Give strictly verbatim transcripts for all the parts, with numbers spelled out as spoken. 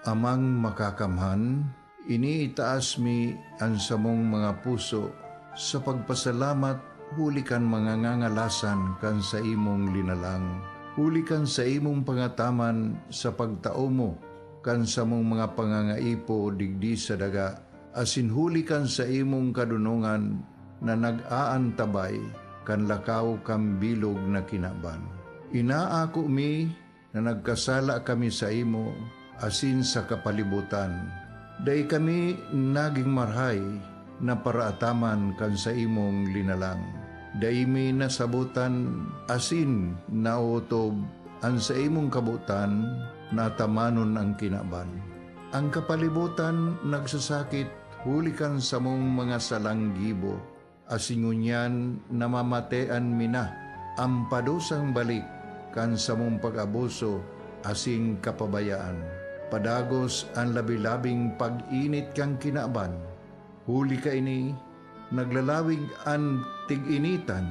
Amang Makakamhan, iniitaas mi an samong mga puso sa pagpasalamat huli kan mga ngangalasan kan saimong linalang, huli kan saimong pangataman sa pagtao mo kan samong mga pangangaipo digdi sa daga, asin huli kan saimong kadonongan na nag-aantabay kan lakaw kan bilog na kinaban. Inaako mi na nagkasala kami saimo asin sa kapalibotan. Dai kami nagin marahay na paraataman kan saimong linalang. Dai mi nasabotan asin naotob an saimong kabotan na atamanon an kinaban. An kapalibotan nagsasakit huli kan samong mga salang gibo, asin ngunyan namamatean mi na an padusang balik kan samong pag-abuso asin kapabayaan. Padagos an labi-labing pag-init kan kinaban. Huli kaini, naglalawig an tig-initan,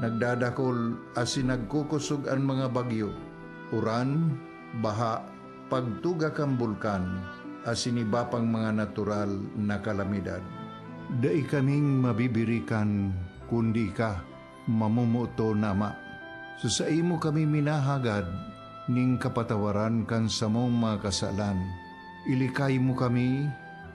nagdadakol asin nagkukosog an mga bagyo, uran, baha, pagtuga kan bulkan, asin iba pang mga natural na kalamidad. Dai kaming mabibirikan kundi ika, mamomoton na Ama. Sa saimo kami minahagad nin kapatawaran kan samong mga kasalan. Ilikay mo kami,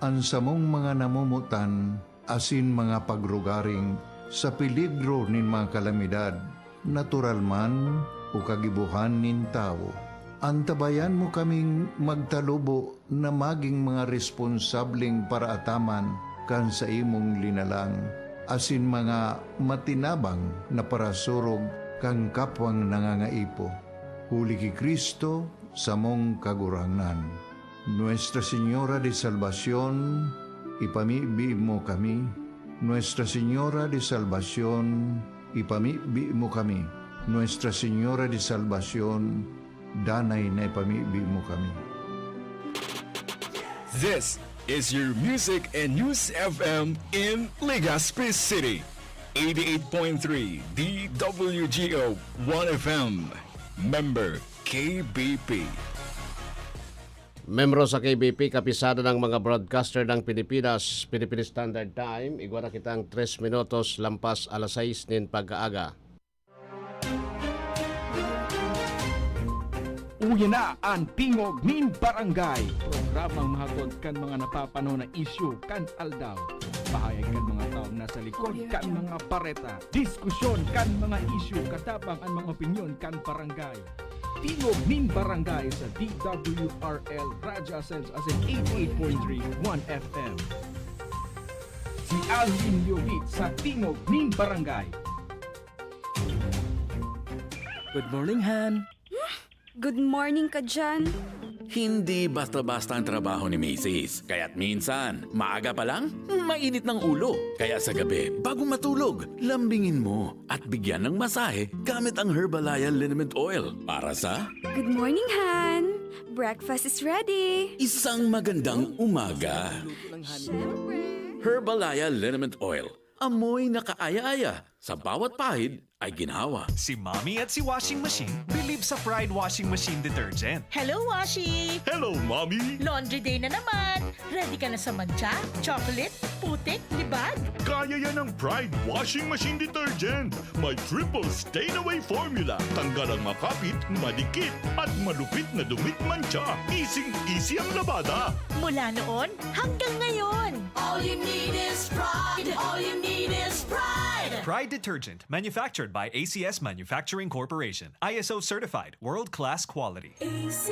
an samong mga namomotan, asin mga pagrugaring sa peligro nin mga kalamidad, natural man o kagibohan nin tawo. Antabayan mo kaming magtalubo na magin mga responsableng paraataman kan saimong linalang, asin mga matinabang na parasurog kan kapwang nangangaipo. Huli ki Cristo, samong Kagurangnan. Nuestra Señora de Salvacion, ipamibi mo kami. Nuestra Señora de Salvacion, ipamibi mo kami. Nuestra Señora de Salvacion, danay na ipamibi mo kami. This is your music and news F M in Legazpi City. Eighty-eight point three D W G O One F M. Member K B P. Membro sa K B P, Kapisanan ng mga Broadcaster ng Pilipinas, Philippine Standard Time, igwa na kitang tres minutos lampas alas sais nin pagkaaga. Uya na an Tingog nin Barangay, programang mahatod kan mga napapanahon na isyu kan aldaw. Pahayag kan mga taong nasa likod kan mga bareta. Diskusyon kan mga isyu katabang an mga opinyon kan barangay. Tingog nin Barangay sa D W R L Radyo Ascenso asin eighty-eight point three One F M. Si Alvin Leovit sa Tingog nin Barangay. Good morning, Han. Good morning ka dyan. Hindi basta-basta ang trabaho ni Misis. Kaya't minsan, maaga pa lang, mainit ng ulo. Kaya sa gabi, bago matulog, lambingin mo at bigyan ng masahe gamit ang Herbalaya Liniment Oil para sa Good morning, Han! Breakfast is ready! isang magandang umaga. Siyempre! Herbalaya Liniment Oil. Amoy na kaaya-aya. Sa bawat pahid ay ginhawa. Si Mommy at si Washing Machine believe sa Pride Washing Machine Detergent. Hello, Washi! Hello, Mommy! Laundry day na naman! Ready ka na sa mantsa, chocolate, putik, libag? Kaya yan ang Pride Washing Machine Detergent. May triple stain away formula. Tanggal ang makapit, madikit, at malupit na dumit mantsa. Easy-easy ang labada. Mula noon hanggang ngayon! All you need is pride. All you need is pride. Pride Detergent, manufactured by A C S Manufacturing Corporation. I S O certified, world-class quality. A C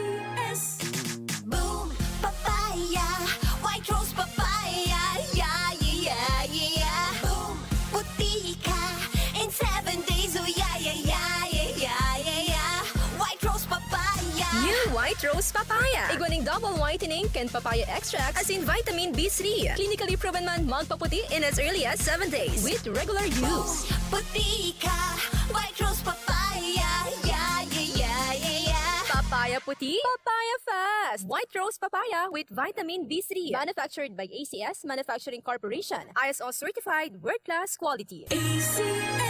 S. Boom, papaya. White rose papaya. Yeah, yeah, yeah, yeah. Boom, puti ka. In seven days, oh yeah, yeah, yeah, yeah, yeah, yeah, yeah. White rose papaya. New White Rose Papaya. Igwa ning double whitening kan papaya extract asin vitamin B three. Clinically proven man magpaputi in as early as seven days with regular use. Puti ka. White rose papaya. Yeah, yeah, yeah, yeah, yeah. Papaya puti, papaya fast. White Rose Papaya with vitamin B three. Manufactured by A C S Manufacturing Corporation. I S O certified, world class quality. A C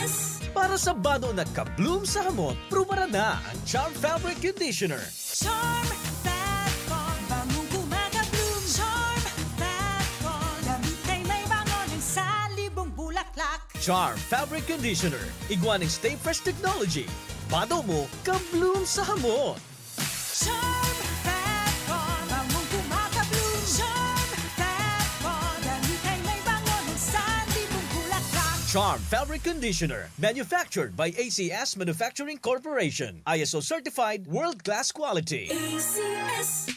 S. Para sa bano na ka-bloom sa hamot, prubaran na ang Charm Fabric Conditioner. Charm Fat Farm. Bangong Charm Fabric Conditioner, igwa ning Stay Fresh Technology. Bado mo, ka-bloom sa hamon. Charm Fab Con, bangong kumaka-bloom. Charm Fab Con, damit ay may bango, minsan tipong bulaklak. Charm Fabric Conditioner, manufactured by A C S Manufacturing Corporation, I S O certified, world-class quality. A C S.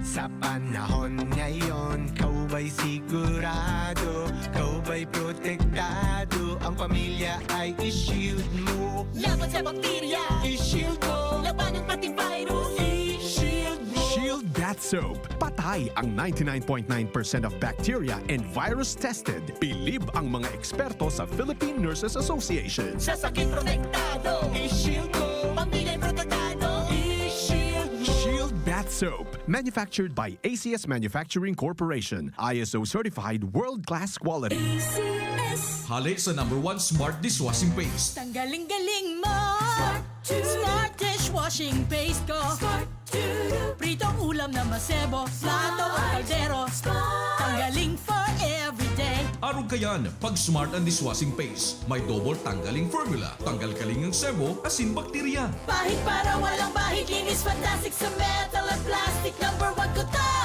Sa panahon ngayon, ikaw ba'y sigurado? Ikaw ba'y protektado? Ang pamilya ay i-shield mo. Laban sa bakterya, i-shield mo. Labanan pati virus, i-shield mo. Shield Bath Soap. Patay ang ninety-nine point nine percent of bacteria and virus tested. Bilib ang mga eksperto sa Philippine Nurses Association. Sa sakit protektado, i-shield mo. Pamilya protektado, i-shield mo. Shield Bath Soap. Manufactured by A C S Manufacturing Corporation. I S O certified world-class quality. A C S. Hale sa number one smart dishwashing paste. Tanggaling-galing mo. Smart. Smart dishwashing paste ko. Smart. Pritong ulam na masebo. Plato o kaldero. Smart. Tanggaling for everyday. Arog kayan, pag Smart ang dishwashing paste. May double tanggaling formula. Tanggal kaling ang sebo, asin bakterya. Pahid para walang bahid, linis fantastic sa metal at plastic. Number one ko to.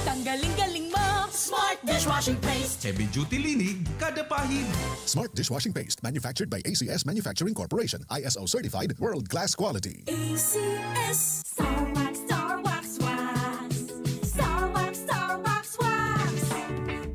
Tanggaling-galing mo, Smart Dishwashing Paste. Heavy duty linig, kada pahid. Smart Dishwashing Paste, manufactured by A C S Manufacturing Corporation, I S O certified, world-class quality. A C S. Star Wax, Star Wax, Wax. Star Wax, Star Wax, Wax.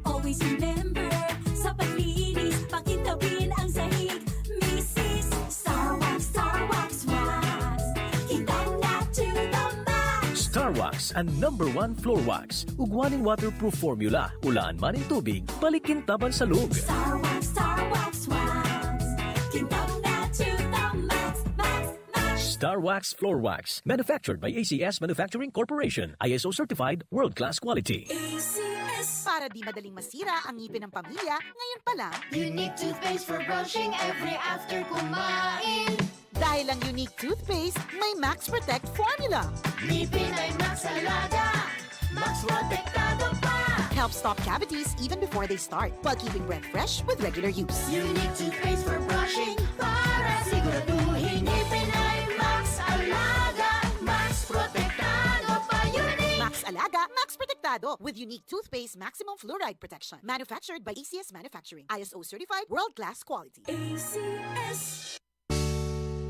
Always remember, sa paglinis, pakintabin ang sahig. Misis, Star Wax, Star Wax, Wax. Kintab na to the max. Star Wax, ang number one floor wax. Ugwa ning waterproof formula. Ulaan man nin tubig, balik kintaban sa log. Star Wax, Star Wax, Wax. Kintab na to the max, max, max. Star Wax Floor Wax. Manufactured by A C S Manufacturing Corporation. I S O certified, world-class quality. A C S. Para di madaling masira ang ngipin ng pamilya, ngayon pa lang. Unique toothpaste for brushing every after kumain. Dahil ang Unique Toothpaste may Max Protect Formula. Ngipin ay Max Alaga, Max Protektado pa. Helps stop cavities even before they start, while keeping breath fresh with regular use. Unique toothpaste for brushing para siguraduhin ngipin ay Max Alaga, Max Protektado pa. Unique. Max Alaga, Max Protektado with Unique Toothpaste Maximum Fluoride Protection. Manufactured by A C S Manufacturing. I S O certified, world-class quality. A C S.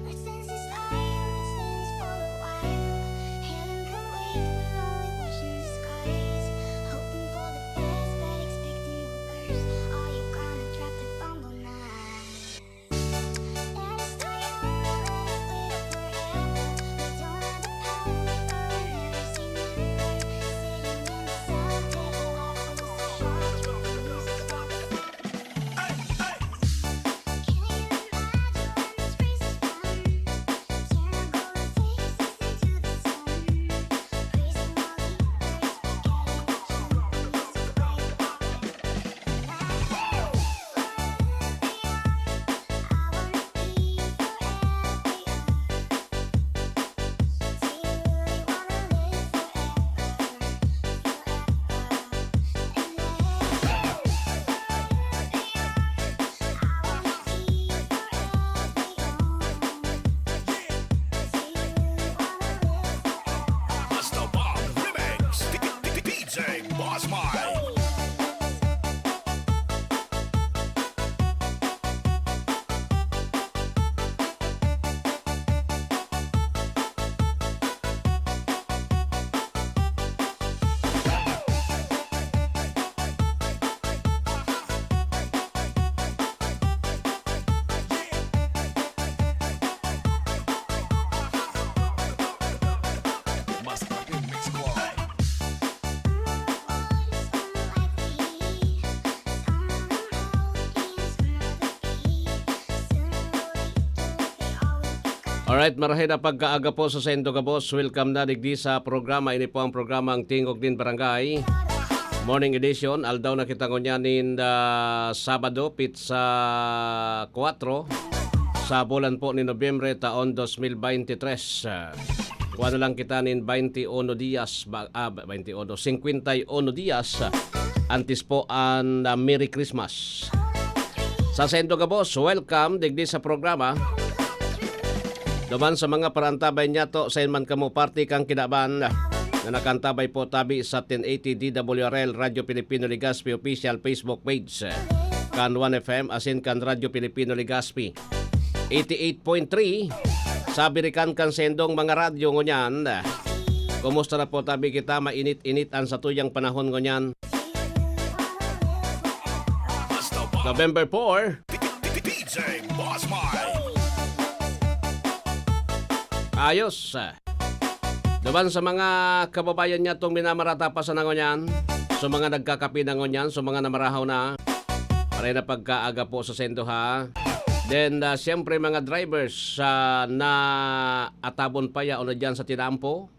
My senses tired, my skin is full of wire. Heaven can wait, but all it wishes is skies. Hoping for the best, but expecting the worst. Are you gonna drop the bomb or not? Let us stay young, let us live forever. We don't have the power, but we'll never say never. Sitting in the sun, take a life from the sun. Basta Bomb Remix, D J Boss Mike. Alright, marahay na pagkaaga po sa saindo gabos. Welcome na digdi sa programa. Ini po ang programang Tingog nin Barangay. Morning edition. Aldaw na kita ngunyan nin, ah, Sabado, pitsa kwatro sa bulan po ni Nobyembre, taon dos mil baynte tres. Ah, kuha na lang kita nin baynte uno dias, ba, ah, baynte uno, singkwenta y uno dias, ah, antes po an, ah, Merry Christmas. Sa saindo gabos, welcome digdi sa programa. Duman sa mga parantabay niyato, sain man kamo parte kan kinaban na nakantabay po tabi sa ten eighty D W R L Radyo Pilipino Legazpi official Facebook page, kan One F M asin kan Radyo Pilipino Legazpi eighty-eight point three. Sa birikan kan saindong mga radyo ngunyan, kumusta na po tabi kita? Mainit-init an satuyang panahon ngunyan. November four. D J Boss Mike. Ayos. Duman sa mga kababayan niyato minamaratapa sa nangonyan, sa mga nagkakape na ngunyan, sa mga namarahaw na, maray na pagkaaga po sa saindo, ha. Then, ah, siyempre, mga drivers, ah, na atabon pa yaon na diyan sa tinampo,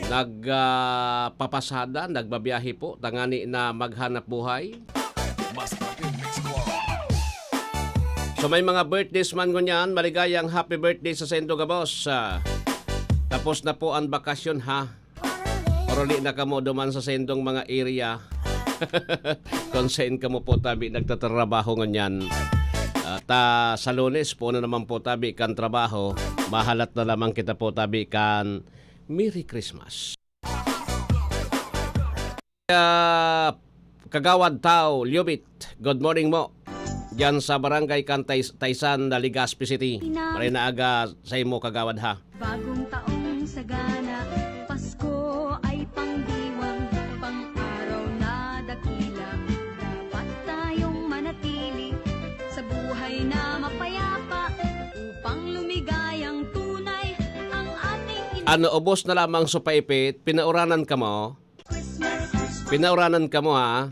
nag, ah, papasada, nagbabiyahe po, tangani na maghanap buhay. Mas Rapid Mix Club. So, may mga birthdays man ngunyan, maligayang happy birthday sa saindo gabos. Ah, tapos na po ang bakasyon, ha? Maruli na kamo duman sa saindong mga area. Kung sain kamo po tabi nagtatrabaho ngunyan. At, ah, sa Lunes po na naman po tabi kan trabaho, mahalat na lamang kita po tabi kan Merry Christmas. Ah, Kagawad Tao Liobit, good morning mo. Diyan sa Barangay Cantay, Taysan, Legazpi City. Maray na aga sa imo, Kagawad, ha. Bagong taong sagana, Pasko ay pangdiwang, pang-araw na dakila. Dapat tayong manatili sa buhay na mapayapa upang lumigayang tunay ang ating in- Ano, ubos na lamang sa paipit, pinauranan kamo? Pinauranan kamo, ha?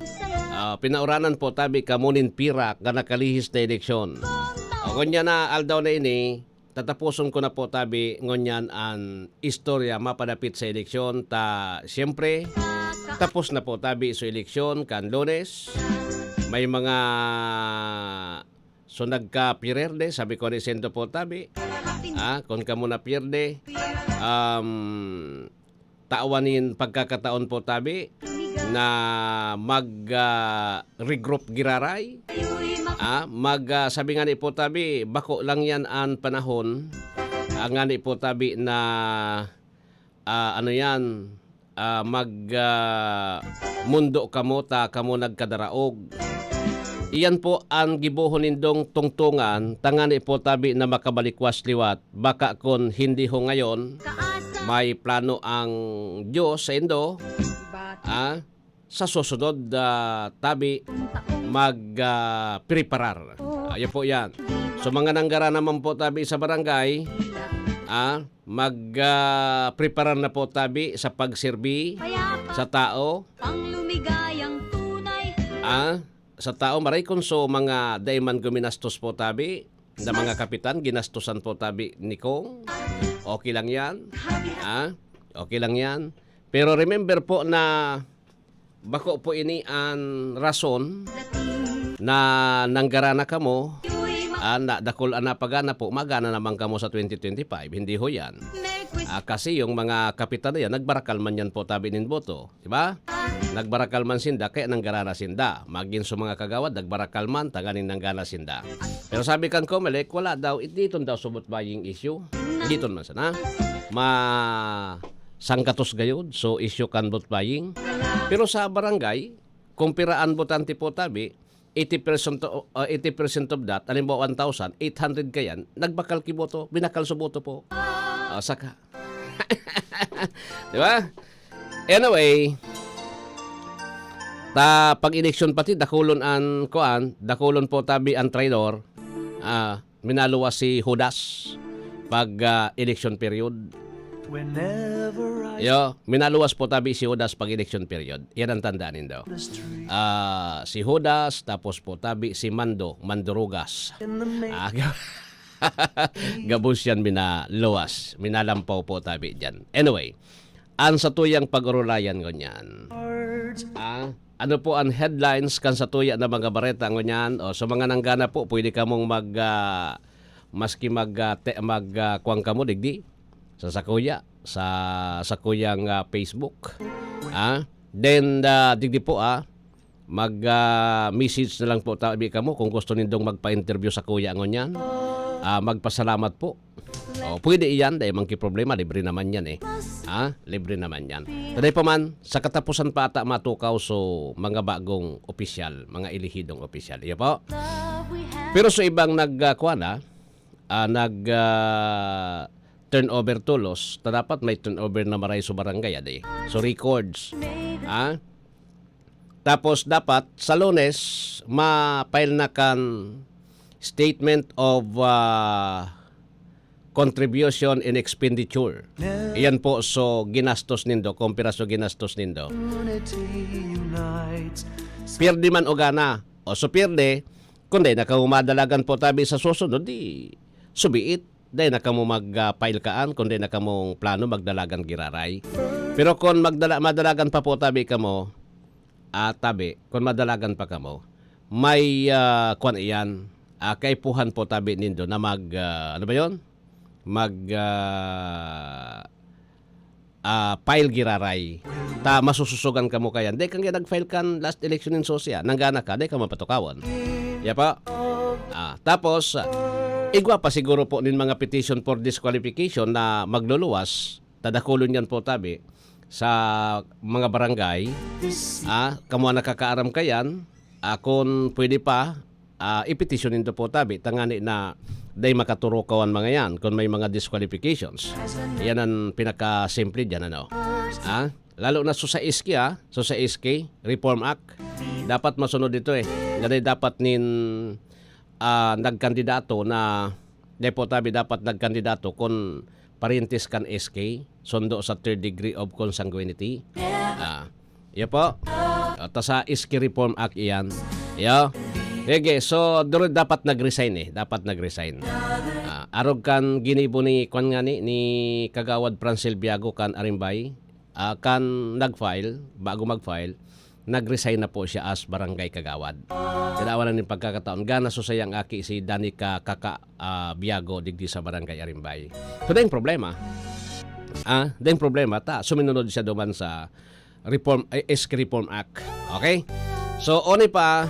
Ah, pinauranan po tabi kamo nin pirak na nakalihis na eleksyon. O, ngunyan na aldaw na ini, tataposon ko na po tabi ngunyan an istorya mapadapit sa eleksyon. Ta, siyempre, tapos na po tabi sa eleksyon kan Lunes. May mga, so, nagka-pierde, sabi ko ni Sendo po tabi. Ah, kung kamo na pierde, um, tawan nin pagkakataon po tabi na mag, ah, regroup giraray. Ah, mag, ah, sabi ngani po tabi, bako lang yan an panahon. Ah, ngani po tabi na, ah, ano yan, ah, mag, ah, mundo kamo ta kamo nagkadaraog. Iyan po an gibohon nindong tungtungan, tangani po tabi na makabalikwas liwat. Baka kun hindi ho ngayon, may plano ang Diyos saindo, ah, sa susunod, ah, tabi mag, ah, preparar. Ayan po yan. So, mga nanggara naman po tabi sa barangay, ah, mag, ah, preparar na po tabi sa pagserbi sa tao. Panglumigayan tunay. Ah, sa tao, maray kun so mga dai man guminastos po tabi, na mga kapitan, ginastosan po tabi ni Kong. Okay lang yan. Ah, okay lang yan. Pero remember po na bako po ini an rason na nanggara na kamo, ah, na dakul an napagana po, magana naman kamo sa twenty twenty-five. Hindi ho yan. Ah, kasi yung mga kapitan na yan, nagbarakal man yan po tabi nin boto. Di ba? Nagbarakal man sinda, kaya nanggara na sinda. Magin sa mga kagawad, nagbarakal man, tanganing nanggana sinda. Pero sabi kan Comelec, wala daw, it-, diton daw subot buying issue. Diton man sana. Ma-, sangkatos gayod, so issue kan vote buying. Pero sa barangay, kung pira an botante po tabi, eighty percent o, ah, eighty percent of that, halimbawa, one thousand, eight hundred kayan, nagbakal ki boto, binakal sa boto po. Ah, saka. Di ba? Anyway, ta pag eleksyon pati, dakulon an kuan, dakulon po tabi an traidor. Ah, minaluwas si Judas pag, ah, election period. Whenever I Yo, minaluwas po tabi si Judas pag election period. Yan ang tandaan nindo. Ah, si Judas, tapos po tabi si Mando, Mandurugas. In the ma- Ah, ga-, gabos yan minaluwas. Minalampaw po tabi dyan. Anyway, ang satuyang pag-urulayan ngunyan. Ah, ano po ang headlines kan satuya na mga bareta ngunyan? O, sa mga nanggana po, pwede kamong mag, ah, maski mag, ah, te-, mag, ah, kuwang kamo digdi sa sakuya, sa sakuyang, ah, Facebook. Ah, then, ah, digdi po, ah, Mag, ah, message na lang po tabi kamo kung gusto nindong magpa-interview sa kuya ngunyan. Ah, magpasalamat po. Oh, pwede iyan, dai man ki problema, libre naman yan eh. Ha? Libre naman yan. Taday pa man, sa katapusan pa ata matukaw so mga bagong opisyal, mga elehidong opisyal. Iyo po. Pero sa ibang nag, ah, kuwan, ah, ah, nag, ah, turnover tolos, ta dapat may turnover na maray sa barangay, adi. So records. Ha? Tapos dapat sa Lunes, ma-file na kan statement of, ah, contribution and expenditure. Iyan po, so ginastos nindo, kung piraso ginastos nindo. Pierde man o gana. O so pierde, kung dai na kamo madalagan po tabi sa susunod, di subiit. Dai na kamo mag, ah, file kaan, kung dai na kamong plano magdalagan giraray. Pero kung magdala-, madalagan pa po tabi kamo, ah, tabi, kung madalagan pa kamo, may, ah, kwan iyan, ah, kaipuhan po tabi nindo na mag, ah, ano ba yon? Mag, ah, ah, file giraray. Ta masususugan kamo kayan. Dai kan nag-file kan last election in Sosia. Nanggana ka, dai ka mapatukawon. Ya pa? Ah, tapos, ah, igwa pa siguro po nin mga petition for disqualification na magluluwas, tadakulon yan po tabi, sa mga barangay. Ah, kamo ang nakakaaram kayan, ah, kung pwede pa, ah, ipetisyon nindo po tabi, tangani na dai makaturukaw an mga yan kung may mga disqualifications. Yan ang pinakasimple diyan, ano? Ah, lalo na so sa S K, ah, so sa S K, Reform Act. Dapat masunod ito eh. Ganay dapat nin, ah, nagkandidato na, dai po tabi dapat nagkandidato kung parientes kan S K, sundo sa third degree of consanguinity. Ah, iyo po. Ah, ta sa S K Reform Act iyan. Iyo. Sige, so, duro dapat nag-resign eh. Dapat nag-resign. Ah, arog kan ginibo ni, kwan nga ni, ni Kagawad Francel Biago kan Arimbay, ah, kan nag-file, bago mag-file, nag-resign na po siya as barangay kagawad. Tinawan na nin pagkakataon, gana so sayang aki si Danica Kaka, ah, Biago digdi sa barangay Arimbay. So, dai problema. Ah, dai problema, ta suminunod siya duman sa reform, eh, S K Reform Act. Okay? So, oni pa,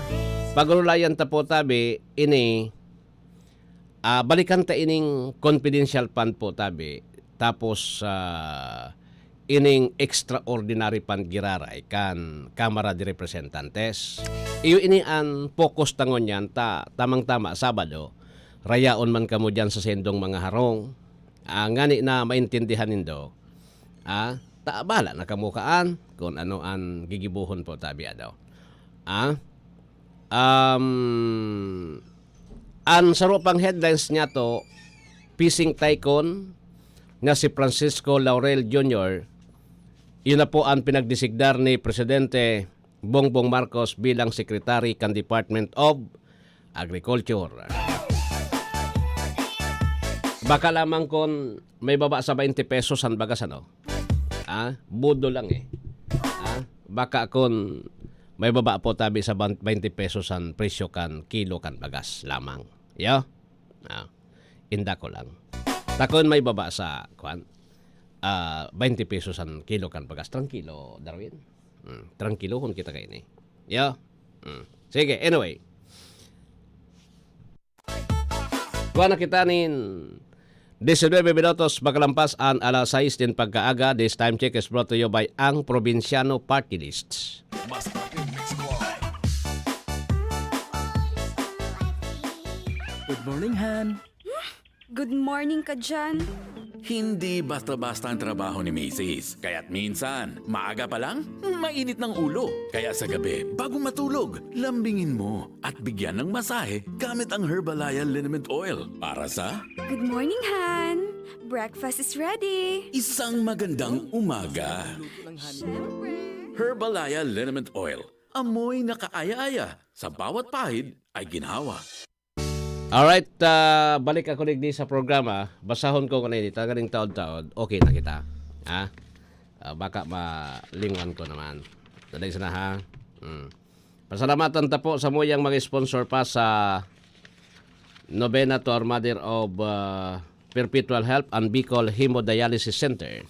pagululayan ta po tabi, ini, ah, balikan ta ining confidential fund po tabi. Tapos, ah, ining extraordinary fund giraray kan Kamara de Representantes. Iyo ini an focus ta ngunyan ta tamang-tama Sabado, rayaon man kamo diyan sa sendong mga harong. Ah, ngani na maintindihan nindo, ah, ta bahala na kamo kaan kung ano an gigibohon po tabi, ano. Ah, um, an saro pang headlines niya to, Phishing Tycoon na si Francisco Laurel Junior, yun na po ang pinagdesignar ni Presidente Bongbong Marcos bilang Secretary kan Department of Agriculture. Baka lamang kon may baba sa twenty pesos an bagas, ano? Ah, budo lang eh. Ah, baka kon may baba po tabi sa ban-, twenty pesos an presyo kan kilo kan bagas lamang. Yo? Ah, inda ko lang. Takon may baba sa, kwan? Ah, twenty pesos an kilo kan bagas. Trangkilo, Darwin. Hmm, trangkilohon kita kaini. Yo? Hmm. Sige, anyway. Kuha na kita nin diecinuebe minutos makalampas an alas sais din pagkaaga. This time check is brought to you by Ang Probinsyano Party List. Mas Rapid Mix Call. Good morning, Han. Good morning ka dyan. Hindi basta-basta ang trabaho ni misis. Kaya't minsan, maaga pa lang, mainit ng ulo. Kaya sa gabi, bago matulog, lambingin mo at bigyan ng masahe gamit ang Herbalaya Liniment Oil. Para sa Good morning, Han! Breakfast is ready! Isang magandang umaga. Siyempre! Herbalaya Liniment Oil. Amoy na kaaya-aya. Sa bawat pahid ay ginhawa. Alright, ah, balik ako digdi sa programa. Basahon ko kanini, tanganing taod-taod. Okay na kita. Ha? Ah, baka malingwan ko naman. Dali sana, ha? Hmm. Pasalamatan ta po sa muyang mga sponsor pa sa Novena to Our Mother of, ah, Perpetual Help and Bicol Hemodialysis Center.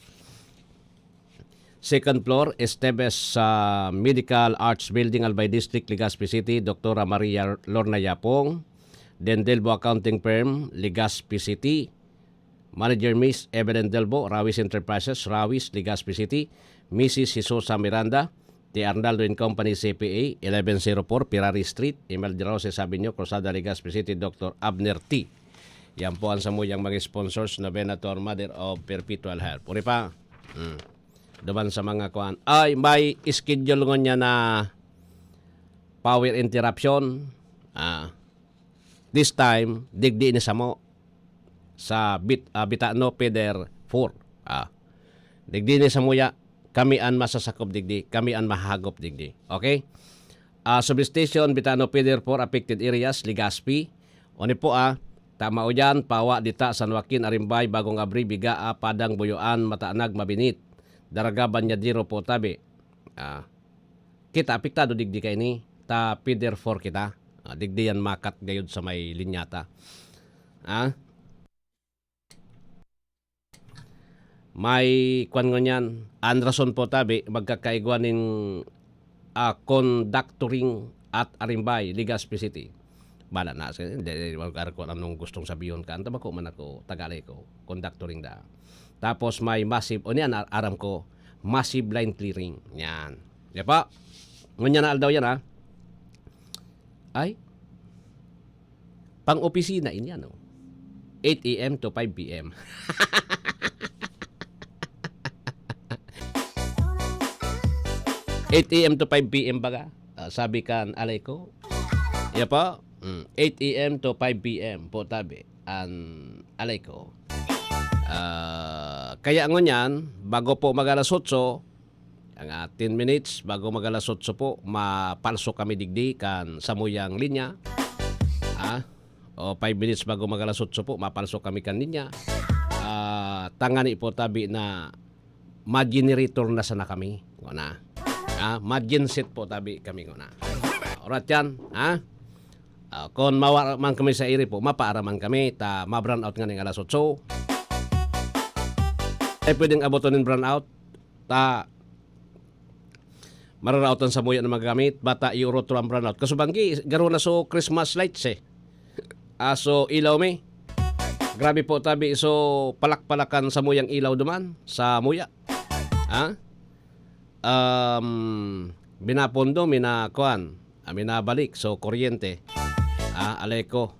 Second floor, Esteves sa Medical Arts Building, Albay District, Legazpi City, Doktora Maria Lorna Yapong, Dendelbo Accounting Firm, Legazpi City. Manager Miss Evelyn Delbo, Rawis Enterprises, Rawis, Legazpi City, Missus Jesusa Miranda, T. Arnaldo and Company C P A, eleven zero four Ferrari Street, Emil de Roses Avenue, Cruzada, Legazpi City, Doctor Abner T. Yan po ang samuyang mga sponsors, Novena to Our Mother of Perpetual Help. Uri pa, hmm. Duman sa mga kuan. Ay, may schedule ngunyan na power interruption. Ah, this time, digdi ni samo sa Bit-, ah, Bitano Feeder four. Ah, digdi ni samuya, kami an masasakop digdi, kami an mahagop digdi. Okay? Ah, substation, Bitano Feeder four affected areas, Legazpi. Oni po, ah, tama o dyan, Pawa, Dita, San Joaquin, Arimbay, Bagong Abri, Bigaa, Padang, Buyoan, Mataanag, Mabinit, Daraga, Banyadero po, tabi. Ah, kita, apektado digdi kaini, ta feeder four kita. Ah, digdi yan makat gayod sa may linyata. Ah? May kwan ngunyan. An rason po tabi, magkakaigwa nin, ah, conductoring at Arimbay, Legazpi City. Bala na, sige, hindi, hindi, wag ko anong gustong sabihin ka. Anta ba ko man ako, Tagalay ko, conductoring da. Tapos may massive, o niyan, ar-, aram ko, massive line clearing. Yan. Di ba? Ngunyan na aldaw yan, ha? Ay, pang-opisina ini, ano? Eight A M to five P M. Eight A M to five P M baga? Ah, sabi kan alay ko. Iya po? Mm, eight A M to five P M po tabi an alay ko. Ah, kaya ngunyan, bago po mag-alas otso, ang, ah, ten minutes bago mag-alas otso po, mapalso kami digdi kan samuyang linya. Ah, o five minutes bago mag-alas otso po, mapalso kami kan linya. Ah, tangani po tabi na ma-generator na sana kami. Ngona. Ah, ma-genset po tabi kami ngona. Orat yan, ha? Ah, kung mawara man kami sa iri po, mapaaraman kami, ta ma-brownout nga ning alas otso. Ay pwedeng aboton nin brownout, ta mararaotan sa muya na magamit, bata iurot ro ang brownout. Kasubanggi, garo na so Christmas lights eh. Aso ilaw mi. Grabe po tabi, so palakpalakan sa muyang ilaw duman, sa muya. Ha? Um, binapondo, mina, kuan, ah, minabalik, so kuryente. Ah, alay ko.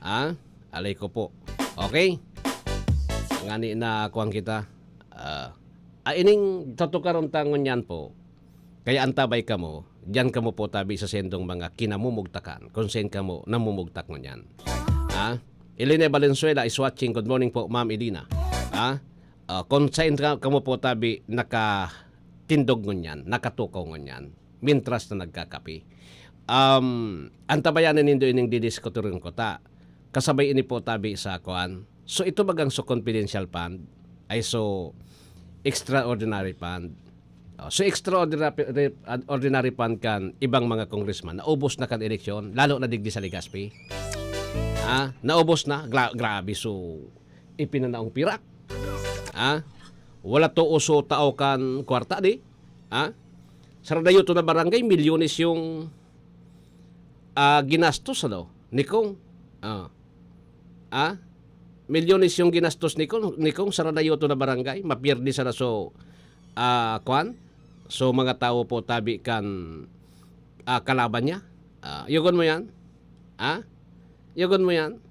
Ah, alay ko po. Okay? Ngani na kuan kita. Ah, ah, ining tatukaron ta ngunyan po. Kaya antabay kamo, diyan kamo po tabi sa sendong mga kinamumugtakan, kung saan kamo namumugtak ngunyan. Ha? Eline Valenzuela is watching. Good morning po, Ma'am Elina. Ha? Ah, kung saan ka, kamo po tabi nakatindog ngunyan, nakatukaw ngunyan, mintras na nagkakape. Um, antabayanan nindo ining didiskuturin ko ta. Kasabay ini po tabi sa kuan. So, ito bagang so confidential fund ay so extraordinary fund. Oh, so extraordinary, ordinary fund kan ibang mga congressman, naubos na kan eleksyon, lalo na digdi sa Legazpi. Ah, naubos na, gra-, grabe, so ipinanaong pirak. Ah, wala to uso tao kan kwarta di. Ah, sa Radayoto na barangay, milyones yung, ah, ginastos, ano, ni Kong. Ah. Ah, milyones yung ginastos ni Kong, ni Kong sa Radayoto na barangay, mapierde sana so, ah, kwan? So, mga tao po tabi kan, ah, kalaban niya. Ah, yugon mo yan? Ah? Yugon mo yan?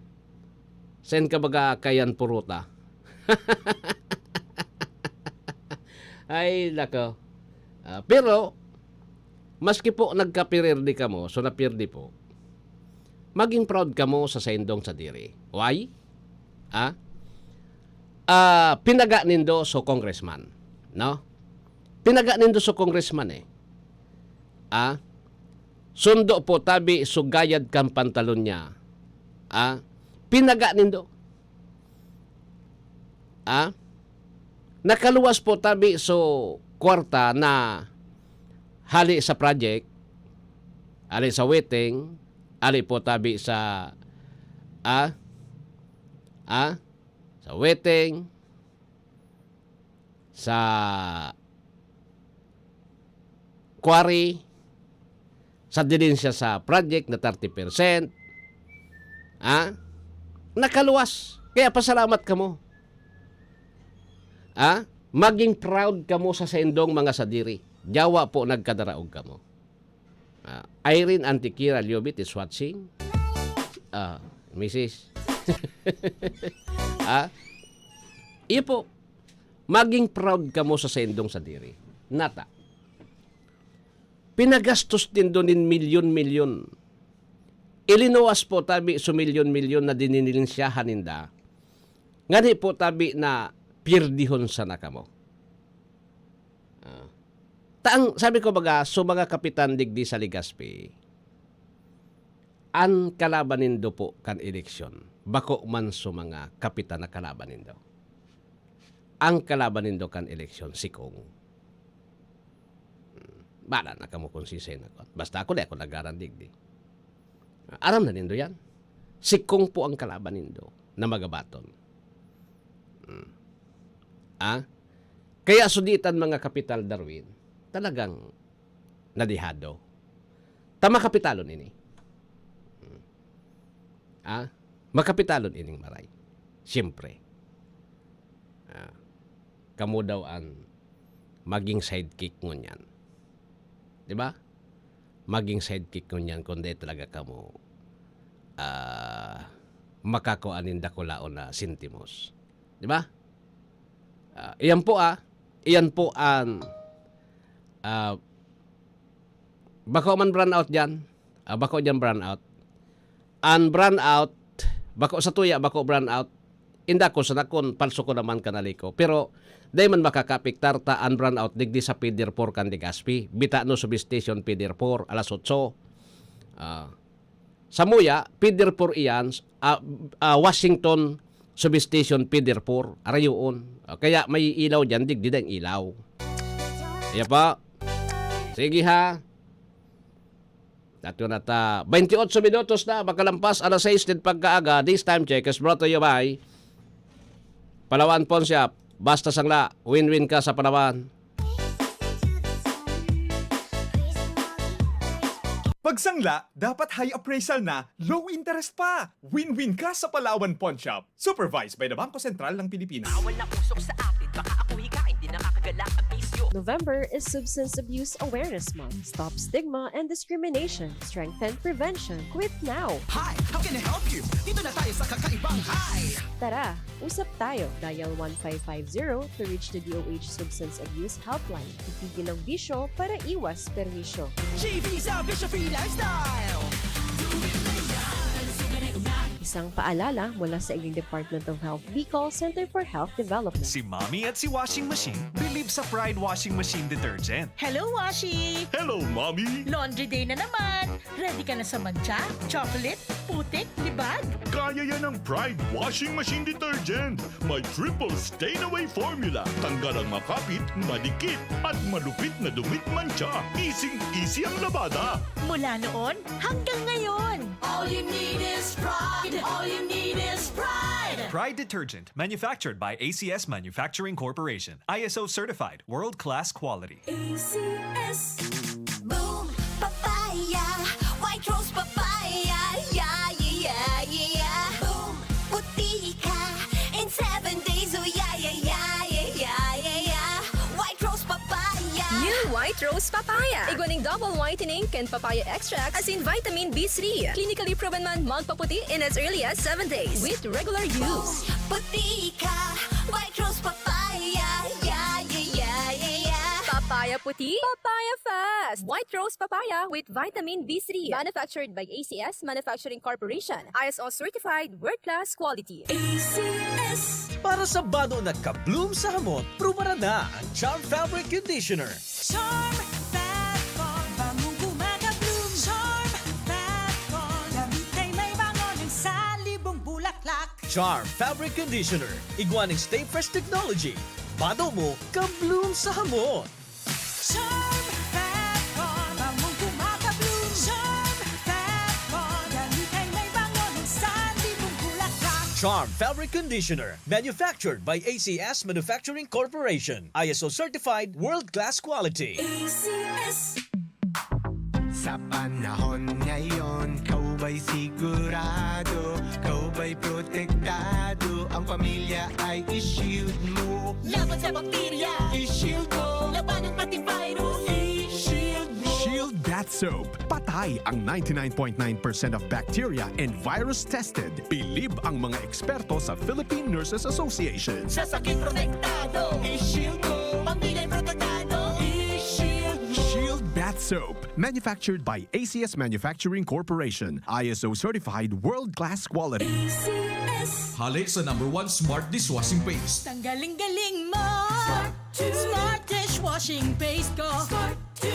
Saan ka baga kayan puruta? Ay, nako. Ah, pero, maski po nagkapirerde kamo, so napirdi po, maging proud kamo sa saindong sadiri. Why? Ah? Ah, pinaga nindo so congressman, no? Pinaga nindo so congressman eh. Ah? Sundo po tabi so gayad kan pantalon niya. Ah? Pinaga nindo. Ah? Nakaluwas po tabi so kwarta na hali sa project, hali sa weteng, hali po tabi sa, ah? Ah? Sa weteng, sa quarry, sa dilin siya sa project na thirty percent, ah, nakaluwas. Kaya pasalamat kamo. Ah, maging proud kamo sa saindong mga sadiri. Yawa po nagkadaraog kamo. Ah, Irene Antiquera Liobit is watching. Ah, misis. Ah, iyo po, maging proud kamo sa saindong sadiri. Nata. Pinagastos nindo nin milyon-milyon. Ilinuwas po tabi sa milyon-milyon na dininilensyahan ninda. Ngani po tabi na pirdihon sana kamo. Ah. Taang, sabi ko baga, so mga kapitan digdi sa Legazpi, an kalaban nindo po kan eleksyon, bako man so mga kapitan na kalaban nindo. Ang kalaban nindo kan eleksyon, si Kong. Hmm. Bala na kamo kung sisay na kon. Basta ako, di ako nagaran digdi. Aram na nindo yan. Si Kong po ang kalaban nindo na magabaton. Hmm. Ah? Kaya suditan mga kapital Darwin, talagang nadihado. Ta makapitalon ini. Hmm. Ah? Makapitalon ining maray. Siyempre. Ah, kamo daw an maging sidekick ngunyan. Di ba? Maging sidekick ngunyan kung di talaga kamo, ah, makakua nin dakulaon na sentimos. Di ba? Ah, iyan po, ah. Iyan po an, ah, bako man brownout diyan. Ah, bako diyan brownout. An brownout, bako sa tuya, bako brownout. Inda ko sa nakon, palso ko naman kanaliko. Pero, dai man makakaapektar ta an brownout digdi sa Pider four kan Legazpi. Bitano Substation Pider four, alas otso. Ah, Samuya, Pider four iyan, ah, ah, Washington Substation Pider four, arayoon. Ah, kaya may ilaw diyan, digdi dai an ilaw. Iya pa. Sige ha. Dato na ta. Baynte otso minutos na, makalampas alas sais nin pagkaaga. This time check is brought to you by Palawan Pawn Shop. Basta sangla, win-win ka sa Palawan. Pagsangla, dapat high appraisal na, low interest pa. Win-win ka sa Palawan Pawn Shop. Supervised by the Bangko Sentral ng Pilipinas. Bawal na usok sa atin, baka ako hikain, di nakakagala ang bisyo. November is Substance Abuse Awareness Month. Stop stigma and discrimination. Strengthen prevention. Quit now! Hi! How can I help you? Dito na tayo sa kakaibang Hi! Tara, usap tayo. Dial one five five zero to reach the D O H Substance Abuse Helpline. Itigil ang bisyo para iwas perwisyo. G V sa Bisyo Free Lifestyle! Isang paalala mula sa Iging Department of Health Bicol Center for Health Development. Si Mommy at si Washing Machine believe sa Pride Washing Machine Detergent. Hello, Washi! Hello, Mommy! Laundry day na naman! Ready ka na sa mantsa, chocolate, putik, libag? Kaya yan ng Pride Washing Machine Detergent. May triple stain away formula. Tanggal ang makapit, madikit, at malupit na dumi at mantsa. Easy-easy ang labada. Mula noon hanggang ngayon. All you need is Pride. All you need is Pride. Pride Detergent, manufactured by A C S Manufacturing Corporation. I S O certified, world-class quality. A C S. Boom! Papaya! White Rose Papaya! Yeah, yeah, yeah, yeah! Boom! Puti ka in seven days! Oh, yeah, yeah, yeah, yeah, yeah, yeah, yeah! White Rose Papaya! New White Rose Papaya. Igwa nin double whitening kan papaya extract asin vitamin B three. Clinically proven man magpaputi in as early as seven days with regular use. Boom! Puti ka! White Rose Papaya! Yeah, yeah, yeah, yeah, yeah! Papaya puti, papaya fast. White Rose Papaya with vitamin B three. Manufactured by A C S Manufacturing Corporation. I S O certified, world-class quality. A C S. Para sa bado na ka-bloom sa hamot, prubaran na ang Charm Fabric Conditioner. Charm Fab Call, bangong kumaka-bloom. Charm Fab Call, damit ay may bango ng salibong bulaklak. Charm Fabric Conditioner, igwa ning Stay Fresh Technology. Bado mo, ka-bloom sa hamot. Charm Fab Call, bangong kumaka-bloom. Charm Fab Call, damit ay may bango ng salibong bulaklak. Charm Fabric Conditioner, manufactured by A C S Manufacturing Corporation. I S O certified, world-class quality. A C S. Sa panahon ngayon, ikaw ba'y sigurado? Ikaw ba'y protektado? Ang pamilya ay i-shield mo. Laban sa bakterya, i-shield mo. Labanan pati virus, i-shield mo. Shield Bath Soap. Patay ang ninety-nine point nine percent of bacteria and virus tested. Bilib ang mga eksperto sa Philippine Nurses Association. Sa sakit protektado, i-shield mo. Pamilya'y protektado, i-shield mo. Shield Bath Soap. Manufactured by A C S Manufacturing Corporation. I S O certified world-class quality. A C S. Hale sa number one smart dishwashing paste. Tanggaling-galing mo! Smart to. Smart dishwashing paste ko. Smart to.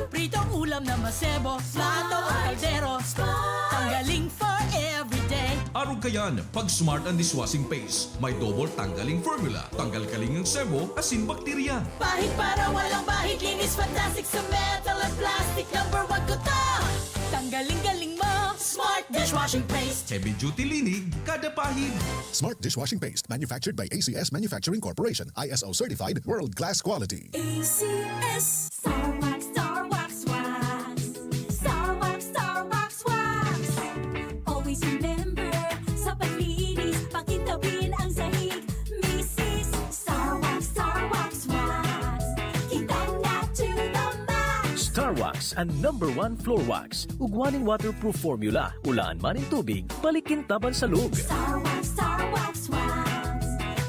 Pritong ulam na masebo, plato o kaldero. Smart. Tanggaling for everyday. Arog kayan, pag Smart ang dishwashing paste. May double tanggaling formula. Tanggal-galing ang sebo, asin bakterya. Pahid para walang bahid, linis fantastic sa metal at plastic. Number one ko to! Tanggaling-galing mo, Smart dishwashing paste. Heavy duty linig, kada pahid. Smart dishwashing paste, manufactured by A C S Manufacturing Corporation, I S O certified, world class quality. A C S. Star Wax, Star Wax, Wax. Star Wax, Star Wax, Wax. Always remember, sa paglinis, pakintabin ang sahig. Misis, Star Wax, Star Wax, Wax. Kintab na to the max. Star Wax, ang number one floor wax. Ugwa nin waterproof formula, ulaan man nin tubig, balik kintab an salog. Star Wax, Star Wax, Wax.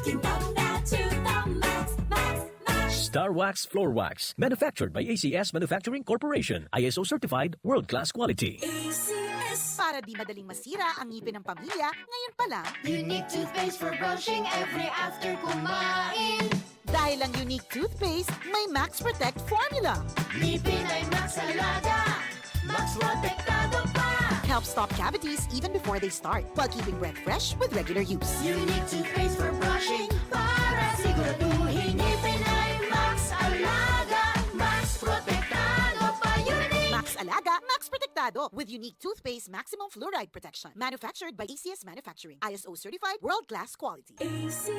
Kintab na to the max, max, max. Star Wax Floor Wax, manufactured by A C S Manufacturing Corporation, I S O certified, world-class quality. A C S. Para di madaling masira ang ngipin ng pamilya, ngayon pa lang. Unique toothpaste for brushing every after kumain. Dahil ang Unique Toothpaste may Max Protect Formula. Ngipin ay Max Alaga, Max Protektado pa. Helps stop cavities even before they start, while keeping breath fresh with regular use. Unique Toothpaste for brushing, para siguraduhin ngipin ay Max Alaga, Max Protektado pa. Unique! Max Alaga, Max Protektado, with Unique Toothpaste Maximum Fluoride Protection. Manufactured by A C S Manufacturing. I S O certified, world-class quality. A C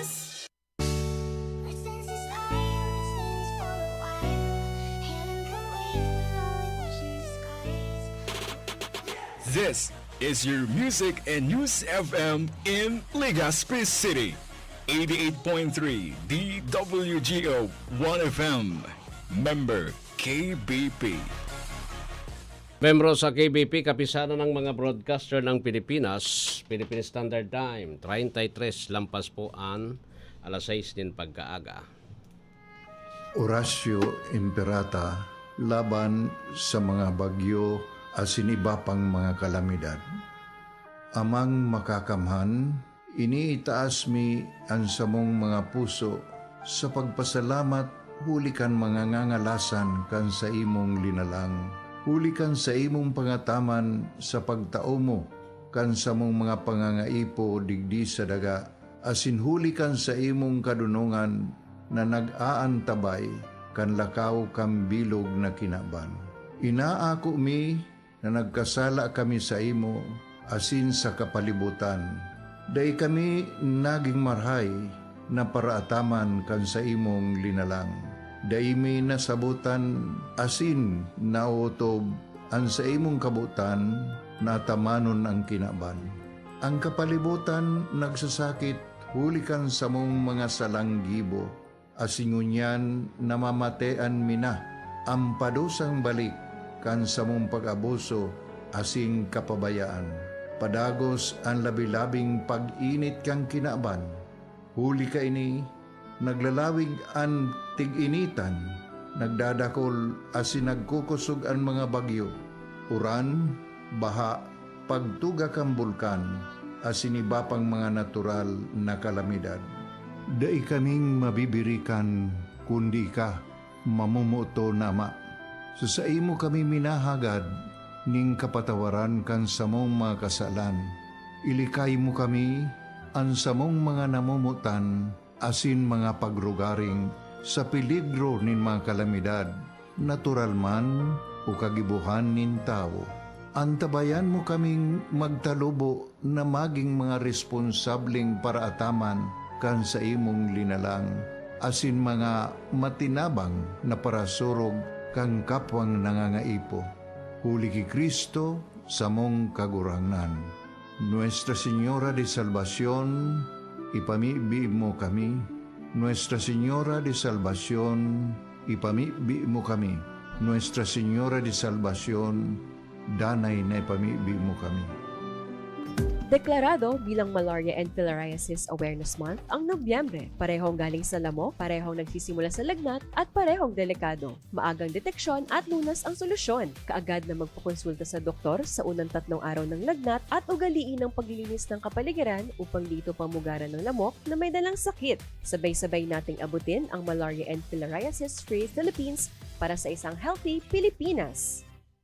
S. This is your Music and News F M in Legazpi City. Eighty-eight point three D W G O One F M. Member K B P. Membro sa K B P, Kapisanan ng mga Broadcaster ng Pilipinas, Philippine Standard Time, treinta y tres lampas po an alas sais nin pagkaaga. Orasyo Imperata laban sa mga bagyo asin iba pang mga kalamidad. Amang Makakamhan, iniitaas mi an samong mga puso sa pagpasalamat huli kan mga ngangalasan kan saimong linalang, huli kan saimong pangataman sa pagtao mo kan samong mga pangangaipo digdi sa daga, asin huli kan saimong kadonongan na nag-aantabay kan lakaw kan bilog na kinaban. Inaako mi na nagkasala kami saimo asin sa kapalibotan. Dai kami nagin marahay na paraataman kan saimong linalang. Dai mi nasabotan asin naotob an saimong kabotan na atamanon an kinaban. An kapalibotan nagsasakit huli kan samong mga salang gibo, asin ngunyan namamatean mi na an padusang balik kan samong pag-abuso asin kapabayaan. Padagos an labi-labing pag-init kan kinaban. Huli kaini, naglalawig an tig-initan, nagdadakol asin nagkukosog an mga bagyo, uran, baha, pagtuga kan bulkan, asin iba pang mga natural na kalamidad. Dai kaming mabibirikan kundi ika, mamomoton na Ama. Sa saimo kami minahagad nin kapatawaran kan samong mga kasalan. Ilikay mo kami, an samong mga namomotan, asin mga pagrugaring sa peligro nin mga kalamidad, natural man o kagibohan nin tawo. Antabayan mo kaming magtalubo na magin mga responsableng paraataman kan saimong linalang, asin mga matinabang na parasurog kan kapwang nangangaipo. Huli ki Cristo, samong Kagurangnan. Nuestra Señora de Salvacion, ipamibi mo kami. Nuestra Señora de Salvacion, ipamibi mo kami. Nuestra Señora de Salvacion, danay na ipamibi mo kami. Deklarado bilang Malaria and Filariasis Awareness Month ang Nobyembre, parehong galing sa lamok, parehong nagsisimula sa lagnat, at parehong delikado. Maagang deteksyon at lunas ang solusyon. Kaagad na magpakonsulta sa doktor sa unang tatlong araw ng lagnat at ugaliin ang paglilinis ng kapaligiran upang di ito pamugaran ng lamok na may dalang sakit. Sabay-sabay nating abutin ang Malaria and Filariasis Free Philippines para sa isang healthy Pilipinas.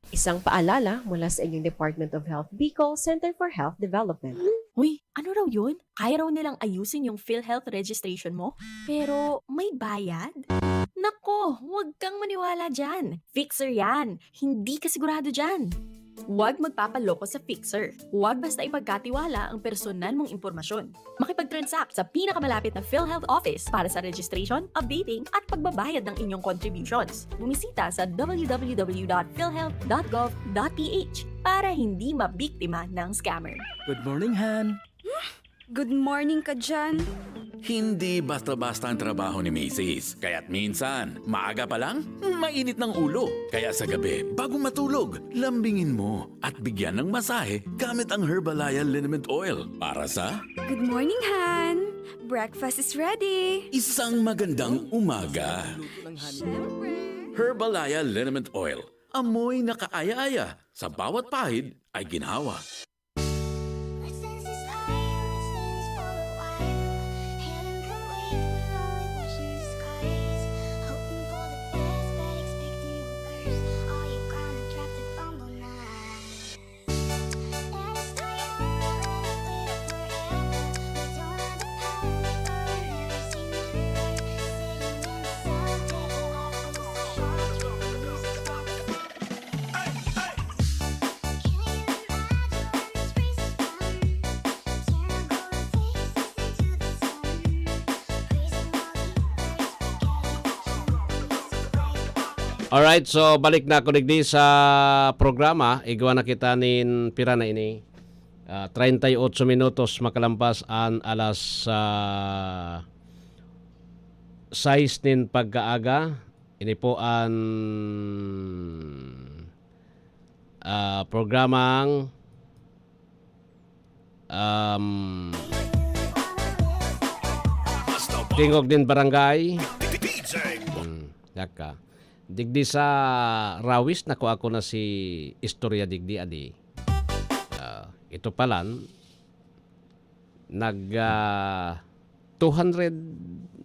Isang paalala mula sa inyong Department of Health Bicol, Center for Health Development. Uy, ano raw yun? Kaya raw nilang ayusin yung PhilHealth registration mo? Pero may bayad? Nako, huwag kang maniwala dyan. Fixer yan. Hindi ka sigurado dyan. Huwag magpapaloko sa fixer. Huwag basta ipagkatiwala ang personal mong impormasyon. Makipag-transact sa pinakamalapit na PhilHealth office para sa registration, updating at pagbabayad ng inyong contributions. Bumisita sa w w w dot philhealth dot gov dot p h para hindi mabiktima ng scammer. Good morning, Han. Good morning ka dyan. Hindi basta-basta ang trabaho ni Misis. Kaya't minsan, maaga pa lang, mainit ng ulo. Kaya sa gabi, bago matulog, lambingin mo at bigyan ng masahe gamit ang Herbalaya Liniment Oil para sa Good morning, Han. Breakfast is ready. Isang magandang umaga. Siyempre. Herbalaya Liniment Oil. Amoy na kaaya-aya. Sa bawat pahid ay ginhawa. Alright, so balik na ako digdi sa programa. Igwa na kita nin pira na ini. Ah, treinta y ocho minutos makalampas an alas ah, sais nin pagkaaga. Ini po an ah, programang um, Tingog nin Barangay. Hmm, yaka. Digdi sa Rawis, nakuha ko na si istorya digdi, adi. Ah, ito palan, nag ah, two hundred,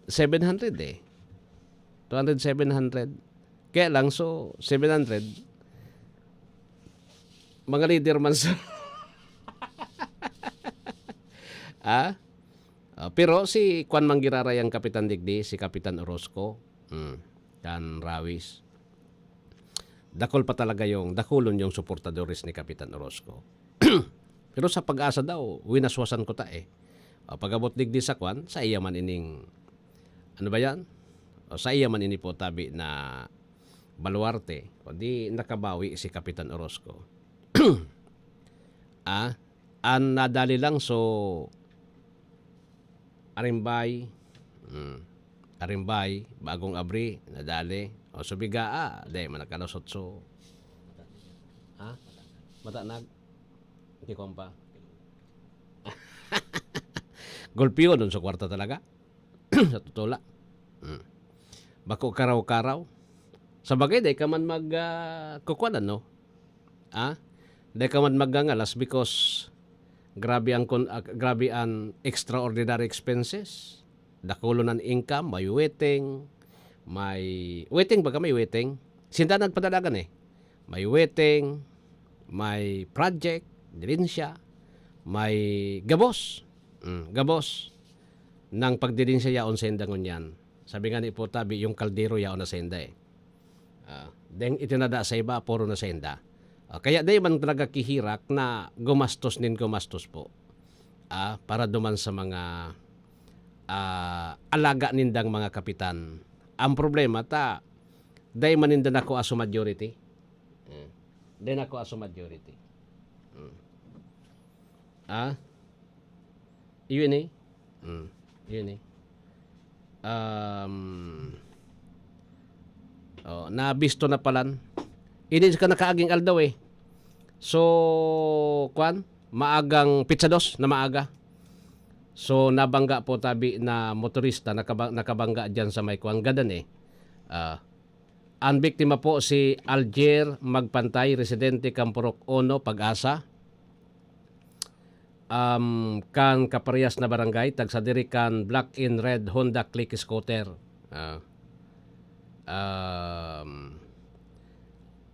seven hundred eh. Two hundred, seven hundred. Kaya lang, so, seven hundred, mga leader man sa... ah? Ah, pero si Kwan Manggiraray ang kapitan digdi, si Kapitan Orozco. Hmm. Kan Rawis. Dakul pa talaga yung, dakulon yung suportadores ni Kapitan Orozco. Pero sa Pag-asa daw, winaswasan ko ta eh. O, pag-abot digdi sa kwan, sa iya man ining, ano ba yan? O, sa iya man ini po tabi na baluarte. O di nakabawi si Kapitan Orozco. ah, an nadali lang, so, Arimbay, mm, Arimbay, Bagong Abri, nadali. O, Subigaa, di, manakalusot, so, ha? Matanag? Hindi ko pa. Gulpiyon nun sa kwarta talaga. Sa totoo la. Mm. Bako karaw-karaw. Sa bagay, dai ka man mag, ah, kukuan, ano? Ah? Dai ka man magngangalas because grabe ang kon-, ah, grabe ang extraordinary expenses. Dakulon an income, may wedding, may wedding baga, may wedding. Sinda nagpadalagan eh. May wedding, may project, dilin siya, may gabos. Mm, gabos. Nang pagdilin siya yaon sa inda ngunyan. Sabi nga ni Purtabi, yung kaldero yaon na sa inda eh. Ah, then itinada sa iba, puro na sa inda. Ah, kaya dai man talaga kihirak na gumastos nin gumastos po. Ah, para duman sa mga ah, alaga nindang mga kapitan. Ang problema ta, dai man ninda nakuha sa majority. Eh, Dai na ako aso majority. Mm. Ah? Iyo ini? Mm. Iyo ini? Um, oh, nabisto na palan. Ini ka nakaaging aldaw eh. So, kwan, maagang pitsa dos na maaga. So, nabangga po tabi na motorista, nakaba-, nakabangga dyan sa may kwan, gadan eh. Ah, ang biktima po si Alger Magpantay, residente kan Purok Uno, Pag-asa. Um, kan kaparehas na barangay, tagsadiri kan black and red Honda Click Scooter. Ah. Um,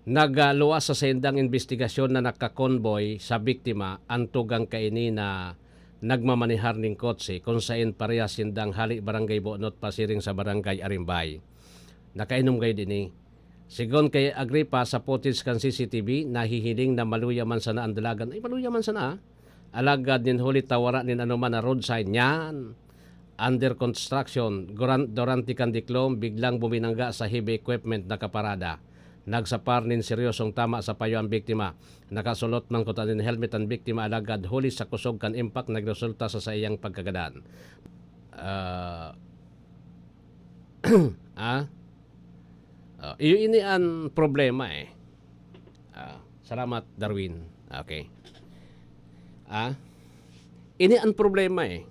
nagluwas sa saindang imbestigasyon na nakakonboy sa biktima ang tugang kaini na nagmamanehar nin kotse, kung saen parehas sindang hali Barangay Bonot pasiring sa Barangay Arimbay. Nakainom kayo din eh. Sigon kay Agripa, sa footage kan C C T V, nahihiling na maluya man sana ang dalagan. Ay, maluya man sana, ah. Alagad nin huli ta wara nin anoman na road sign. Yan. Under construction. Guran-, durante kan diklom, biglang buminangga sa heavy equipment nakaparada. Nagsapar nin seryosong tama sa payo ang biktima. Nakasulot man kuta nin helmet ang biktima, alagad huli sa kusog kan impact, nagresulta sa saiyang pagkagadan. Ah, ah? Oh, iyo ini an problema eh. Ah, salamat, Darwin. Okay. Ah? Ini an problema eh.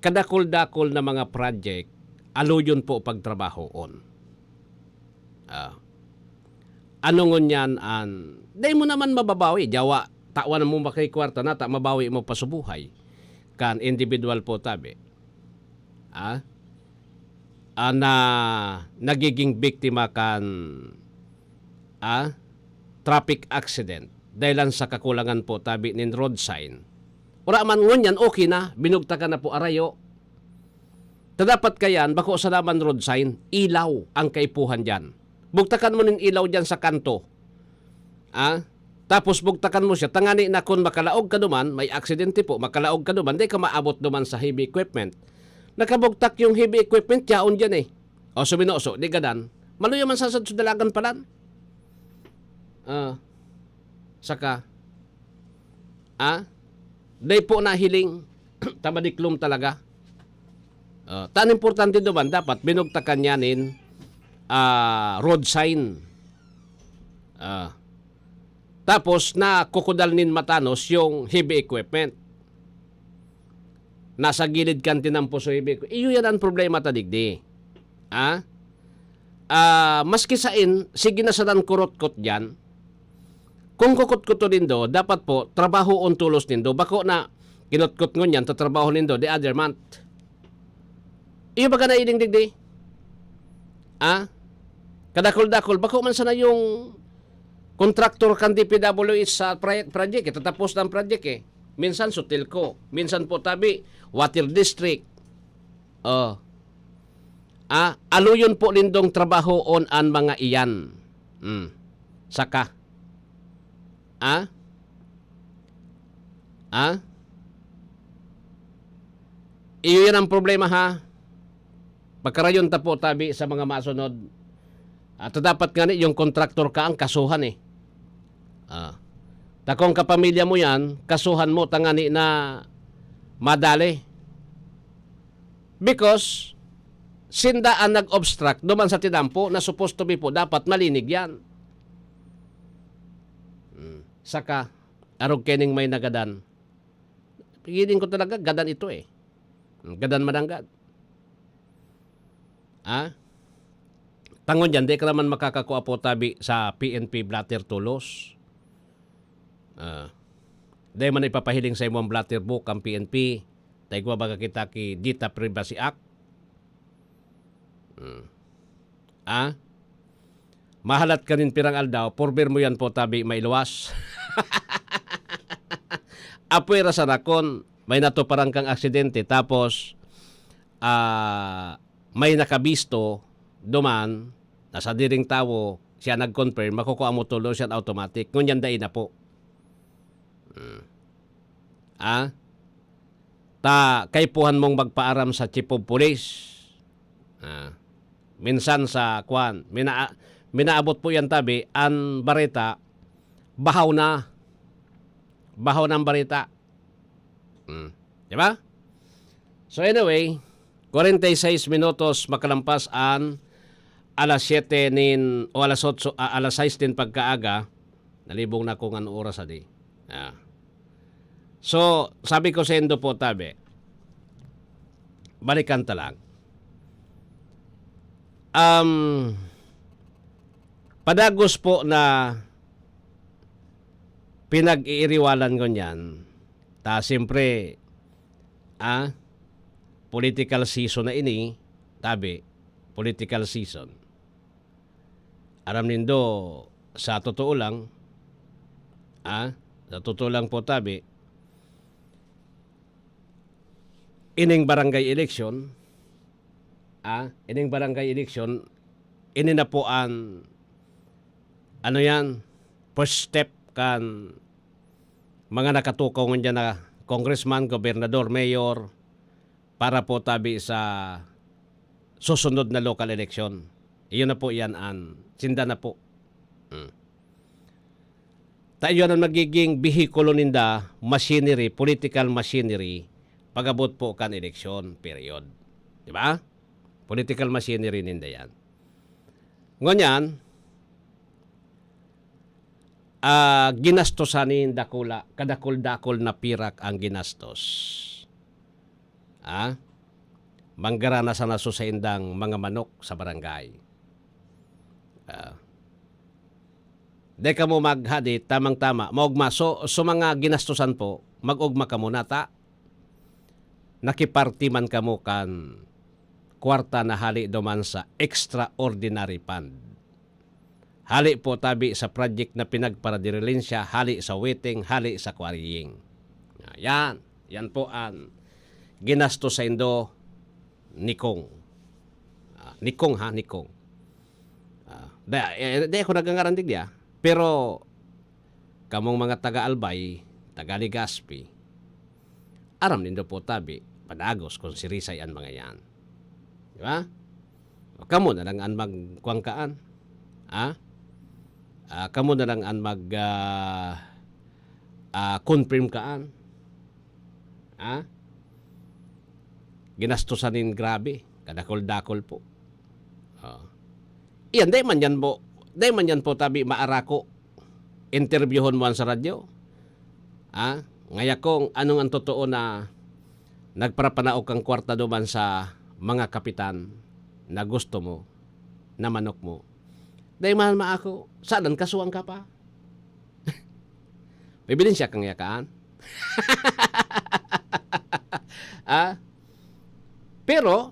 Kadakul-dakul na mga project, aluyon po pagtrabahoon. Ah. Ano ngunyan an, dai mo naman mababawi, jawa, tawan mo ba kay kwarta na, ta mabawi mo pa sa buhay. Kan individual po tabi. Ah? Ah, na nagiging biktima kan, ah, traffic accident. Dahil lang sa kakulangan po tabi nin road sign. Wala man ngunyan, okay na, binugtakan na po arayo. Ta dapat kayan, bako sa laman road sign, ilaw ang kaipuhan dyan. Bugtakan mo nin ilaw dyan sa kanto. Ah? Tapos bugtakan mo siya, tangani na kun makalaog ka duman, may aksidente po, makalaog ka duman, di ka maabot duman sa heavy equipment. Nakabugtak yung heavy equipment, yaon dyan eh. O suminoso, di gadan. Maluya man sasad sa dalagan palan. Ah, saka, ah, dai po nahiling, tabadiklom talaga. Ah, tan importante duman, dapat binugtakan niya nin, ah, road sign. Ah, tapos, nakukudal nin matanos yung heavy equipment. Nasa gilid kan tinampo so heavy equi-, iyo yan ang problema ta digdi. Ah? Ah, maski sain, sige na sadan kurotkot dyan. Kung kukutkuto nindo, dapat po, trabahoon tolos nindo. Bako na kinutkot ngunyan, tatrabaho nindo the other month. Iyo baga na ining digdi? Ah? Kadakul-dakul, bako man sana yung kontraktor kan D P W H sa proye-, project, eh. Tatapos na ang project, eh. Minsan Sutelco, minsan po tabi, Water District. Oh. Ah, aluyon po nindong trabahoon an mga iyan. Hmm. Saka. Ah? Ah? Iyo yan ang problema, ha? Pagkarayon ta po tabi sa mga masunod. At dapat nga ni yung kontraktor ka ang kasuhan, eh. Ah. Ta kung kapamilya mo yan, kasuhan mo tangani na madali. Because sinda ang nag-obstruct duman sa tinampo na supposed to be po dapat malinig yan. Hmm. Saka, arog kening may nagadan. Pigiling ko talaga, gadan ito eh. Gadan mananggad. Ha? Tangon dyan, di ka naman makakakua po tabi sa P N P blotter tolos. Ah. Di man ipapahiling sa imong blotter book ang P N P. Ta igwa baga kita ki Data Privacy Act. Hmm. Ah? Mahalat ka nin pirang aldaw, forever mo yan po tabi mailuwas. Apwera sa rakon, may natuparan kang aksidente, tapos, ah, may nakabisto, duman, na sa diring tawo, siya nag-confirm, makukua mo tulos yan automatic. Ngunyan dai na po. Hmm. Ah? Ta, kaipuhan mong magpaaram sa chief of police. Ah. Minsan sa, kwan, mina-, minaabot po yan tabi, an bareta, bahaw na. Bahaw na an bareta. Hmm. Di ba? So anyway, kwarenta y seis minutos makalampas an alas siyete nin, o alas otso, ah, alas sais nin pagkaaga, nalibong na ko ngan oras, adi. Ah. So, sabi ko saindo po, tabi, balikan ta lang. Um, padagos po na pinag-iiriwalan ngunyan. Ta siyempre, ah, political season na ini, tabi, political season. Aram nindo, sa totoo lang, ah, sa totoo lang po, tabi, ining barangay election, ah, ining barangay election, ini na po an, ano yan, first step kan mga nakatukaw ngunyan na congressman, gobernador, mayor, para po tabi sa susunod na local election. Iyon na po yan an, sinda na po. Hmm. Ta iyon an magiging behikulo ninda, machinery, political machinery, pag-abot po kan eleksyon, period. Di ba? Political machinery ninda yan. Ngunyan, ah, ginastosan nin dakula, kadakul-dakul na pirak ang ginastos. Ah? Manggarana sana sa saindang mga manok sa barangay. Ah. Dai kamo maghadi, tamang-tama. Maogma, so, so mga ginastosan po, mag-ogma kamo nata. Nakiparti man kamo kan kwarta na hali duman sa extraordinary fund. Hali po tabi sa project na pinagparadirilisensya, hali sa wetting, hali sa quarrying. Yan. Yan po an ginastos saindo ni Kong. Ah, ni Kong ha, ni Kong. Ah, da, eh, di ako nagangaran digdi, ah. Pero kamong mga taga Albay, taga Legazpi, aram nindo po tabi, padagos kun sirisay an mga yan. Di ba? O, kamo na lang an magkuwan kaan. Ha? Ah, kamo na lang an mag, ah, ah, confirm kaan. Ha? Ginastosan nin grabe, kadakol-dakol po. Oh. Iyan, dai man yan po, dai man yan po tabi maarako. Interbyuhon mo an sa radyo. Ha? Ngaya kung anong ang totoo na nagparapanaog kang kwarta duman sa mga kapitan na gusto mo, na manok mo. Dai man maako, sadan kasuhan ka pa. May ebidensya kang yakaan? Ah? Pero,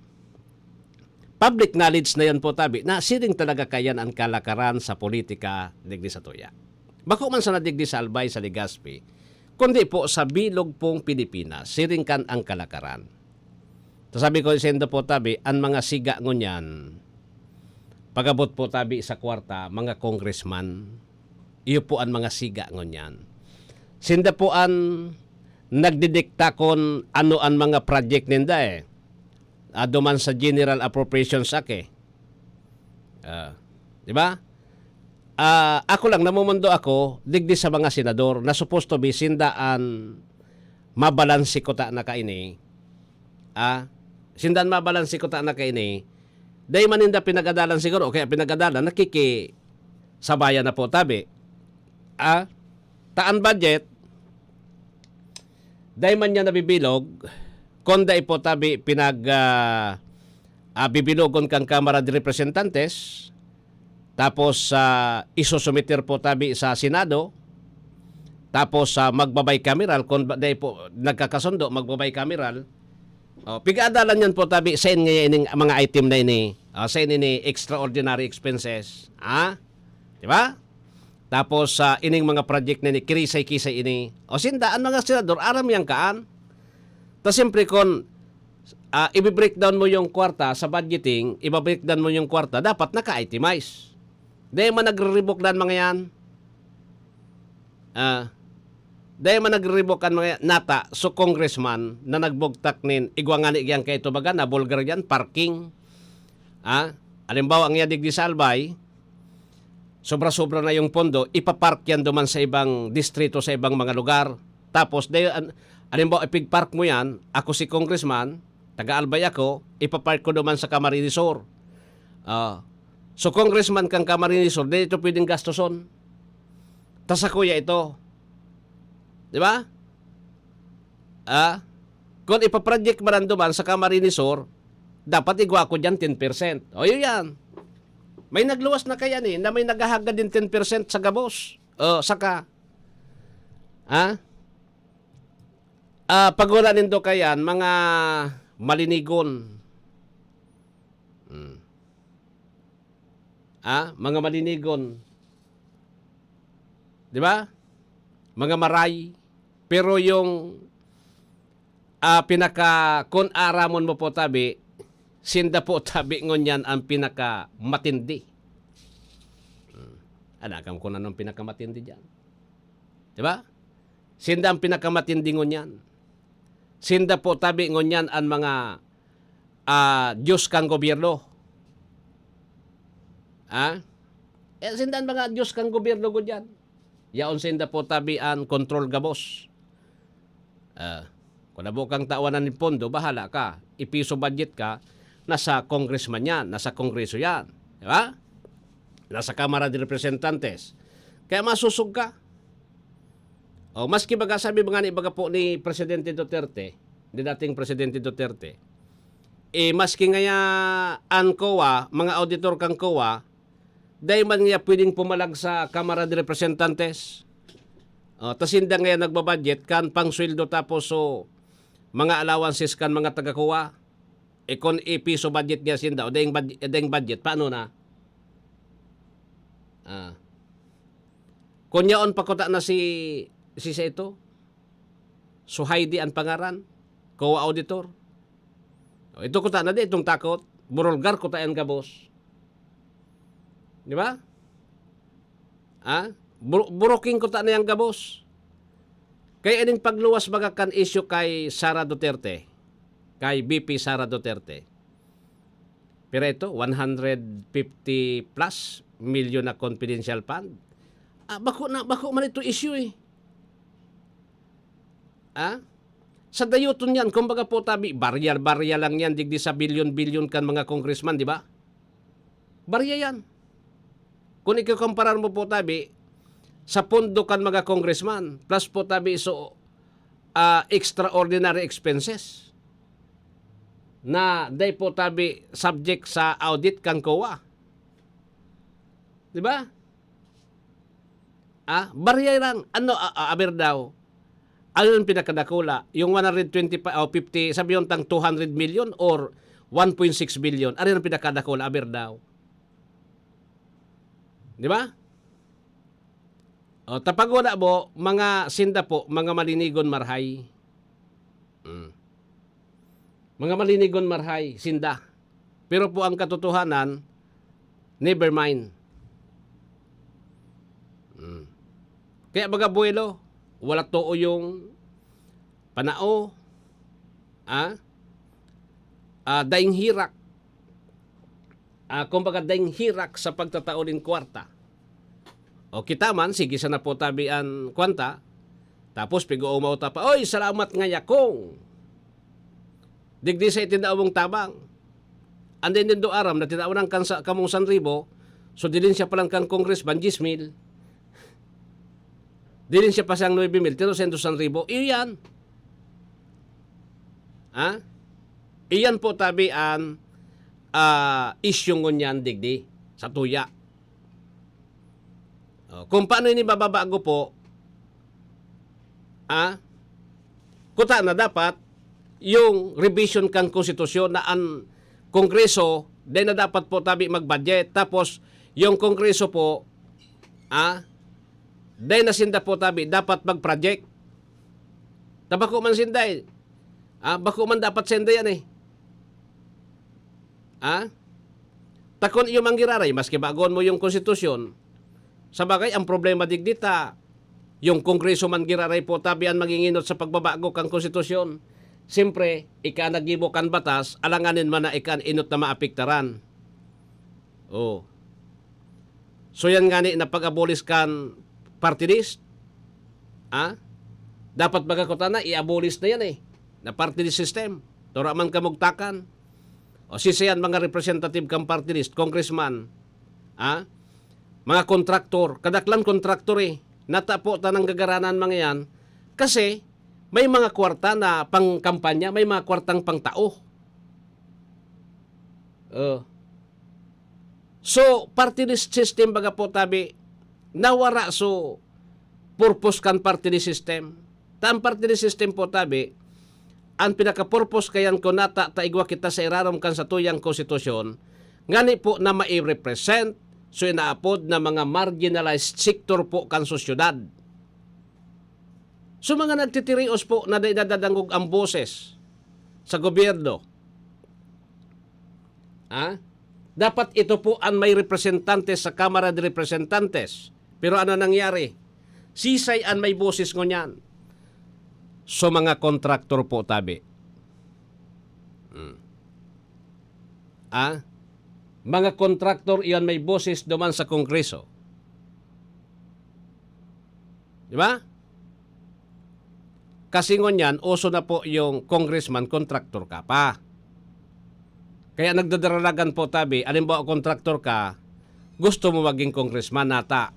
public knowledge na yan po, tabi, na siring talaga kayan an kalakaran sa politika digdi sa tuya. Bako man sana digdi sa Albay, sa Legazpi, kundi po sa bilog pong Pilipinas, siring kan ang kalakaran. Ta sabi ko saindo po, tabi, an mga siga ngunyan, pag-abot po, tabi, sa kwarta, mga congressman, iyo po an mga siga ngunyan. Sinda po an nagdidikta kun ano an mga project ninda, eh. Ah, duman sa General Appropriations Act, eh. Ah, di ba? Ah, ako lang, namumundo ako digdi sa mga senador na supposed to be sinda an mabalanse kuta na kaini. Ah, sinda an mabalanse kuta na kaini. Dai man ninda pinag-adalan siguro, o kaya pinag-adalan, nakikisabayan na po, tabi. Ah, ta an budget, dai man niya nabibilog, kun dai po tabi pinag, ah, ah, bibilogon kan Kamara de Representantes, tapos, ah, isusumiter po tabi sa Senado, tapos, ah, magba-bicameral, kun ba, dai po nagkakasundo, magba-bicameral. Oh, pig-aadalan yan po tabi, sain ngaya ining mga item na ini, ah, sain ini extraordinary expenses, ha? Di ba? Tapos, ah, ining mga project na ini, kirisay-kisay ini. O sinda, an mga senador, aram yan kaan. Ta siyempre kun, ah, ibi-breakdown mo yung kwarta sa budgeting, iba-breakdown mo yung kwarta, dapat naka-itemize. Dai man nagre-revoke dan mga yan. Ah, dai man nagre-revoke an mga yan. Nata, so congressman na nagbugtak nin, igwa ngani yan kay ito baga, nabulgar yan, parking. Ah, halimbawa, ang yadig di sa Albay, sobra-sobra na yung pondo, ipapark yan duman sa ibang distrito, sa ibang mga lugar. Tapos, dahil, an-, halimbawa, ipigpark mo yan, ako si congressman, taga-Albay ako, ipapark ko duman sa Camarines Sur. Ah, so, congressman kang Camarines Sur, di ito pwedeng gastuson. Tas ako ya ito. Di ba? Ah, kung ipaproject man duman sa Camarines Sur, dapat igwa ko dyan ten percent. O, yun yan. May nagluwas na kaya ni, na may naghahagad din ten percent sa gabos. O, saka, ha? Ah, pag wala nindo kayan, mga malinigon. Hmm. Ah, mga malinigon. Di ba? Mga maray. Pero yung, ah, pinaka, kun aramon mo po tabi, sinda po tabi ngunyan ang pinaka matindi. Hmm. Anakam kung anong pinakamatindi dyan. Di ba? Sinda ang pinakamatindi ngunyan. Sinda po tabi ngunyan ang mga, ah, Diyos kang gobyerno. Ha? Eh, sinda ang mga Diyos kang gobyerno ko dyan. Yaon sinda po tabi an kontrol gabos. Ah, kung nabo kang tawanan nin pondo, bahala ka. Ipiso budget ka, nasa congressman yan, nasa kongreso yan. Di ba? Nasa Kamara de Representantes. Kaya masusog ka. O, maski baga sabi mga ni baga po ni Presidente Duterte, ni dating Presidente Duterte, eh, maski ngaya an COA, mga auditor kang COA, dai man niya pwedeng pumalag sa Kamara de Representantes. O, ta sinda ngayon nagbabudget kan pangsweldo tapos so mga allowances kan mga taga-COA. E kun ipiso budget niya sinda o daing bud-, daing budget, paano na? Ah. Kun yaon pa kuta na si, si sa ito, Suhaidi an pangaran, COA auditor. O, ito kuta na di itong takot, burulgar kuta yan gabos. Di ba? Ah, bur-, buruking kuta na yang gabos. Kaya ining pagluwas baga kan issue kay Sara Duterte, kay V P Sara Duterte. Pero ito, one hundred fifty plus million na confidential fund. Ah, bako na, bako man ito issue eh. Ah? Sa dayoton yan, kumbaga po tabi, barya-barya lang yan, digdi sa bilyon-bilyon kan mga congressman, di ba? Barya yan. Kung ikukumparar mo po tabi, sa pondo kan mga congressman, plus po tabi so, ah, extraordinary expenses na dai po tabi subject sa audit kan COA. Di ba? Ah, barya lang. Ano, a-, a-, aber daw, ano yung pinakadakula? Yung one hundred twenty-five o fifty, sabi yung tang two hundred million or one point six billion? Ano yung pinakadakula? Aber daw. Di ba? O, tapag wala mo, mga sinda po, mga malinigon marhay. Mm. Mga malinigon marhay, sinda. Pero po ang katotohanan, never mind. Mm. Kaya baga buwelo, wala too yung panao, ah, ah, daing hirak. Ah, kumbaga, daing hirak sa pagtatao nin kwarta. O kita man, sige sana po tabi an kwanta, tapos pig-uumaw ta pa, "Oy, salamat ngaya kong digdi sa itindawong tabang." Anday nindo aram na tinawan kan sa, kamong san ribo, so dilin siya palang kan congressman, diyes mil. Dilin siya pa siyang nuebe mil, tiro sendo san ribo. Iyo yan. Ha? Iyan po tabi an, ah, isyu ngunyan digdi sa tuya. O, kung paano ini bababago po, ah, kuta na dapat yung revision kan konstitusyon na an Kongreso, dai na dapat po tabi mag-budget. Tapos, yung Kongreso po, ah, dai na sinda po tabi dapat mag-project. Ta bako man sinda eh. Ah, bako man dapat sinda yan eh. Ah? Ta kun iyo man giraray, maski bagon mo yung konstitusyon. Sa bagay, ang problema digdi ta, yung Kongreso man giraray po, tabi an manginginot sa pagbabago kan konstitusyon. Siyempre, ika an naggibo kan batas, alanganin man na ika an inot na maapektaran. Oh. So yan nga ni na pag-abolish kan party list. Ha? Dapat baga kutana, i-abolish na yan eh. Na party list system. Tora man kamugtakan. O sisa yan, mga representative kan party list, congressman. Ha? Mga kontraktor. Kadaklan kontraktor eh. Nata po tanang gagaranan mga yan. Kasi may mga kwarta na pangkampanya, may mga kwartang pangtao. Oh. So, party list system baga po tabi, nawara so purpose kan party list system. Ta ang party list system po tabi, ang pinaka-purpose kayan ko nata ta igwa kita sa irarom kan satuyang konstitusyon, ngani po na mai-represent so inaapod na mga marginalized sector po kan sosyedad. So, mga nagtitirios po na dai nadadangog ang boses sa gobyerno. Ha? Dapat ito po ang may representante sa Kamara de Representantes. Pero ano nangyari? Sisay ang may boses ngunyan? So, mga kontraktor po tabi. Hmm. Ah? Mga kontraktor iyan may boses duman sa Kongreso. Di ba? Kasi ngunyan, uso na po yung congressman, kontraktor ka pa. Kaya nagdadaralagan po tabi, alimbawa kontraktor ka, gusto mo maging congressman nata.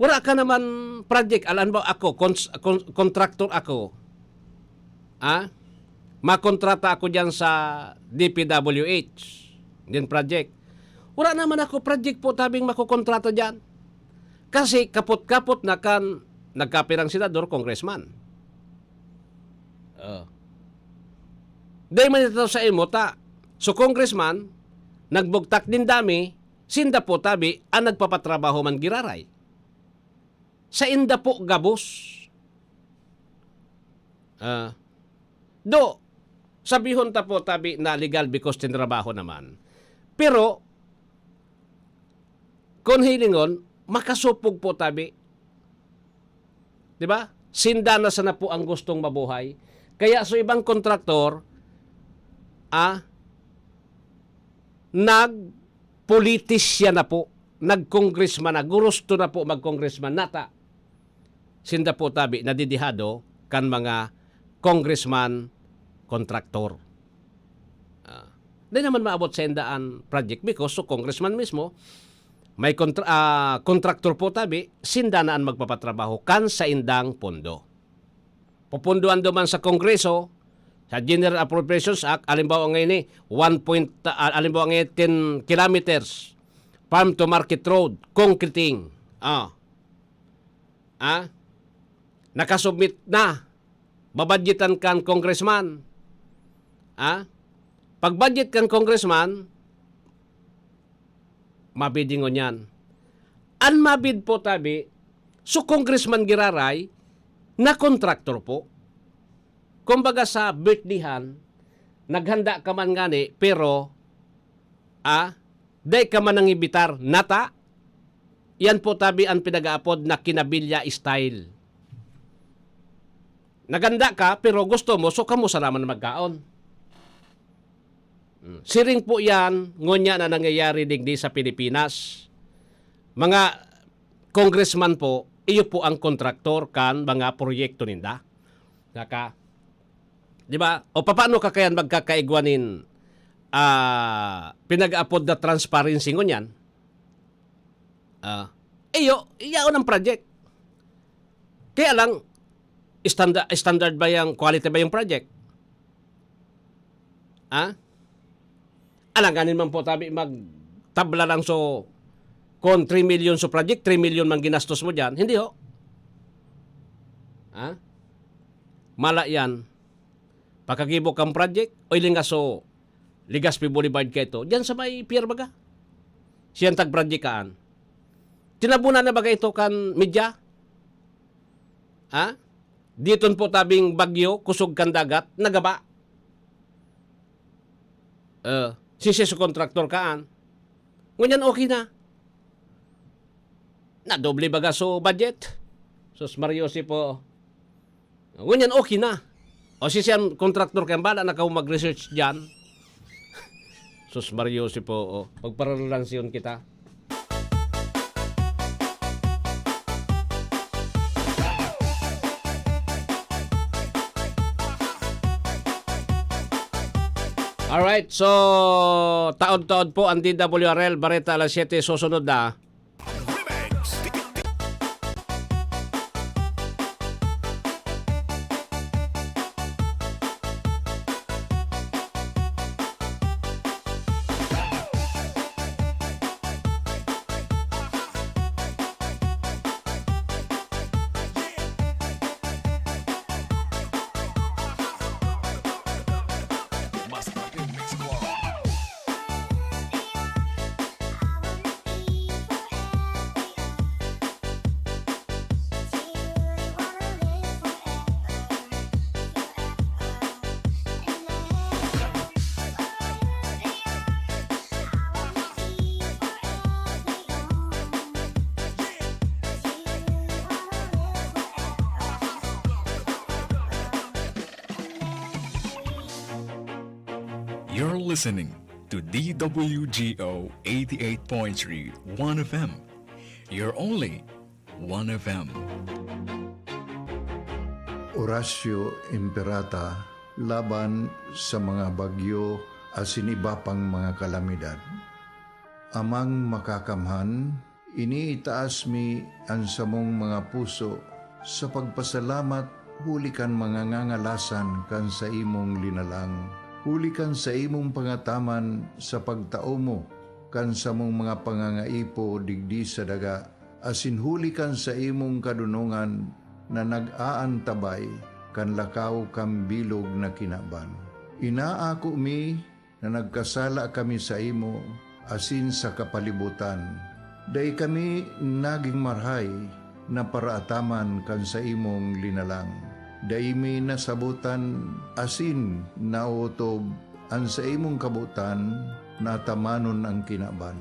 Wala ka naman project. Alam mo, ako, cons- con- contractor ako. Ah? Makontrata ako dyan sa D P W H. Din project. Wala naman ako project po tabing makokontrata dyan. Kasi kapot-kapot na kan nagkapirang senador, congressman. Oh. Dahil man ito sa imo, ta. So, congressman, nagbugtak din dami, sinda po tabi, ang nagpapatrabaho man giraray. Sa inda po gabos. Ah, do, sabihon ta po tabi na legal because tinrabaho naman. Pero, kung hilingon, makasupog po tabi. Di ba? Sinda na sana po ang gustong mabuhay. Kaya so ibang kontraktor, ah, nagpolitisya na po, nagkongresman na, gurusto na po magkongresman nata. Sinda po tabi nadidihado kan mga congressman, kontraktor. Ah, di naman maabot sa inda an project because so congressman mismo, may kontra- ah, kontraktor po tabi, sinda na an magpapatrabaho kan sa indang pondo. Pupundoan duman sa Kongreso, sa General Appropriations Act, alimbawa ngayon ni one point, ah, alimbawa ngayon ten kilometers, farm to market road, concreting. Ah. Ah? Nakasubmit na. Babadgetan kan congressman. Ah? Pag-budget kan congressman, mabidingon yan. An mabid po tabi, so congressman giraray, na kontraktor po. Kumbaga sa birthdayhan, naghanda ka man ngani, pero, ah, dai ka man nangibitar, nata, yan po tabi ang pinag-aapod na kinabilya style. Naganda ka, pero gusto mo, so kamo sana man magkaon. Hmm. Siring po yan, ngunyan na nangyayari digdi sa Pilipinas. Mga congressman po, iyo po ang kontraktor kan mga proyekto ninda. Naka, di ba? O paano ka kaya magkakaigwa nin, ah, pinag-apod na transparency ngunyan? Ah, iyo, iyaon ang project. Kaya lang, standard, standard ba yung quality ba yung project? Ha? Alanganin man po tabi magtabla lang so, kung three million so project, three million man ginastos mo dyan. Hindi ho. Ha? Mala yan. Pagkagibo kang project, o ilingaso, Legazpi Boulevard ka ito. Diyan sa may pier baga. Siyang tag-project kaan. Tinabunan na baga ito kan media? Ha? Diton po tabing bagyo, kusog kan dagat, nagaba. Uh, sisi sa kontraktor kaan. Ngunyan okay na. Nadoble baga so budget. Sus Mario si po. Ngunyan okay na. O si siyang kontraktor kaya bala na ka mag-research dyan. Sus Mario si po. O, magparalansyon kita. Alright, so taod-taod po ang D W R L Bareta Alas Siyete, susunod na. You're listening to D W G O eighty-eight point three One F M, your only One F M. Oratio Imperata laban sa mga bagyo asin iba pang mga kalamidad. Amang Makakamhan, iniitaas mi an samong mga puso sa pagpasalamat huli kan mga ngangalasan kan saimong linalang, huli kan saimong pangataman sa pagtao mo kan samong mga pangangaipo digdi sa daga, asin huli kan saimong kadonongan na nag-aantabay kan lakaw kan bilog na kinaban. Inaako mi na nagkasala kami saimo asin sa kapalibotan. Dai kami nagin marahay na paraataman kan saimong linalang. Dai mi nasabotan asin naotob an saimong kabotan na atamanon an kinaban.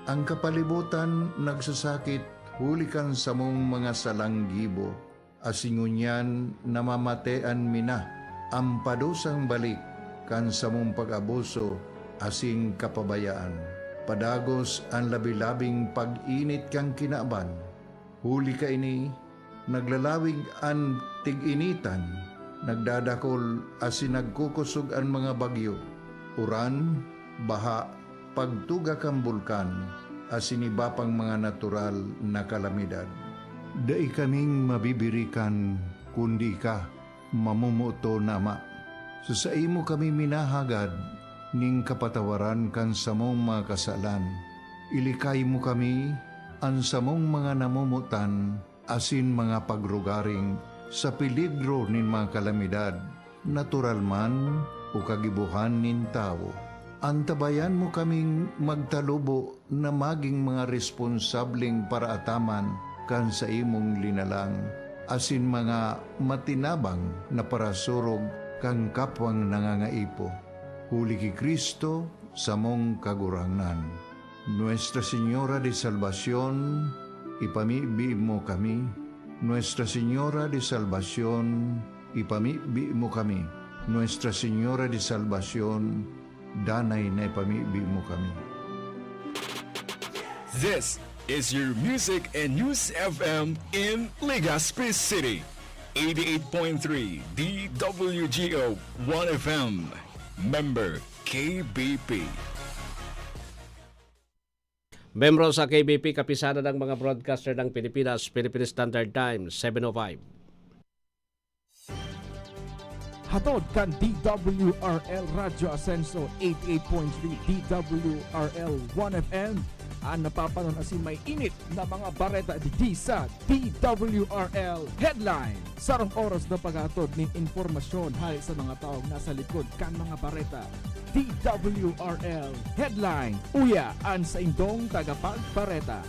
An kapalibotan nagsasakit huli kan samong mga salang gibo, asin ngunyan namamatean mi na an padusang balik kan samong pag-abuso asin kapabayaan. Padagos an labi-labing pag-init kan kinaban. Huli kaini, naglalawig an tig-initan, nagdadakol asin nagkukosog an mga bagyo. Uran, baha, pagtuga kan bulkan, asin iba pang mga natural na kalamidad. Dai kaming mabibirikan kundi ika, mamomoton na Ama. Sa saimo kami minahagad nin kapatawaran kan samong mga kasalan. Ilikay mo kami, an samong mga namomotan, asin mga pagrugaring sa peligro nin mga kalamidad, natural man o kagibohan nin tawo. Antabayan mo kaming magtalubo na magin mga responsableng paraataman kan saimong linalang, asin mga matinabang na parasurog kan kapwang nangangaipo. Huli ki Cristo, samong Kagurangnan. Nuestra Señora de Salvacion, ipamibi mo kami. Nuestra Señora de Salvacion, ipamibi mo kami. Nuestra Señora de Salvacion, danay na ipamibi mo kami. This is your Music and News F M in Legazpi City. Eighty-eight point three D W G O One F M. Member K B P. Membro sa K B P, Kapisanan ng mga Broadcaster ng Pilipinas, Philippine Standard Time, seven oh five. Hatod kan D W R L Radyo Asenso eighty-eight point three, D W R L One F M, an napapanon asin may init na mga bareta digdi sa D W R L Headline. Sarong oras na paghatod nin impormasyon hale sa mga tawong nasa likod kan mga bareta. D W R L Headline. Uya an saindong tagapagbareta.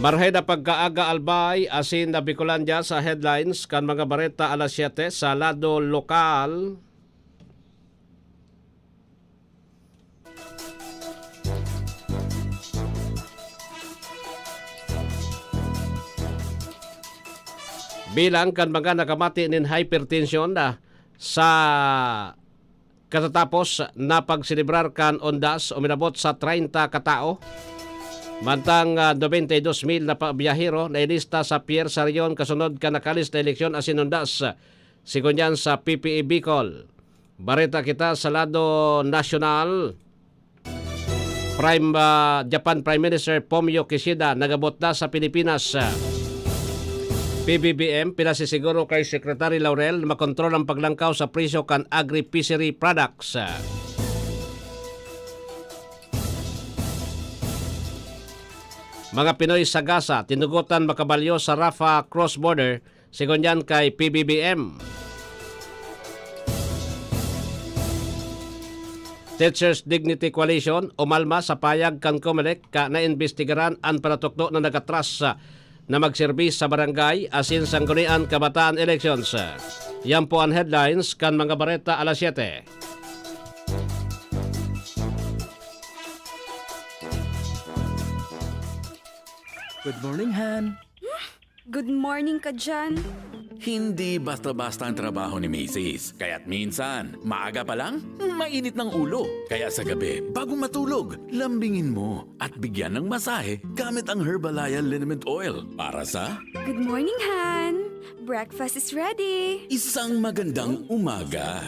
Marhay na pagkaaga, Albay, asin na Bicolandia sa headlines kan mga bareta alas siyete sa lado lokal. Bilang kan mga nakamati nin hypertension na Sa katatapos na pagselebrar kan undas, uminabot sa treinta ka tawo. Mantang, ah, nobenta y dos mil na pabiyahero nailista sa Pier Sarion kasunod kan nakaalis na eleksyon asin undas, sigon yan sa P P A Bicol. Bareta kita sa lado nasyonal. Prime, ah, Japan Prime Minister Fumio Kishida nagabot na sa Pilipinas. P B B M, pinasisiguro kay Secretary Laurel na makontrol ang paglangkaw sa presyo kan agri-fishery products. Mga Pinoy sa Gaza, tinugutan makabalyo sa Rafah cross-border, sigon yan kay P B B M. Teachers Dignity Coalition umalma sa payag kan Comelec ka naimbestigaran an panatukdo na nagatras na magserbi sa barangay asin sanggunian kabataan elections. Yan po an headlines kan mga bareta alas siyete. Good morning, Han. Good morning ka dyan. Hindi basta-basta ang trabaho ni Misis. Kaya't minsan, maaga pa lang, mainit ng ulo. Kaya sa gabi, bago matulog, lambingin mo at bigyan ng masahe gamit ang Herbalaya Liniment Oil para sa Good morning, Han. Breakfast is ready. Isang magandang umaga.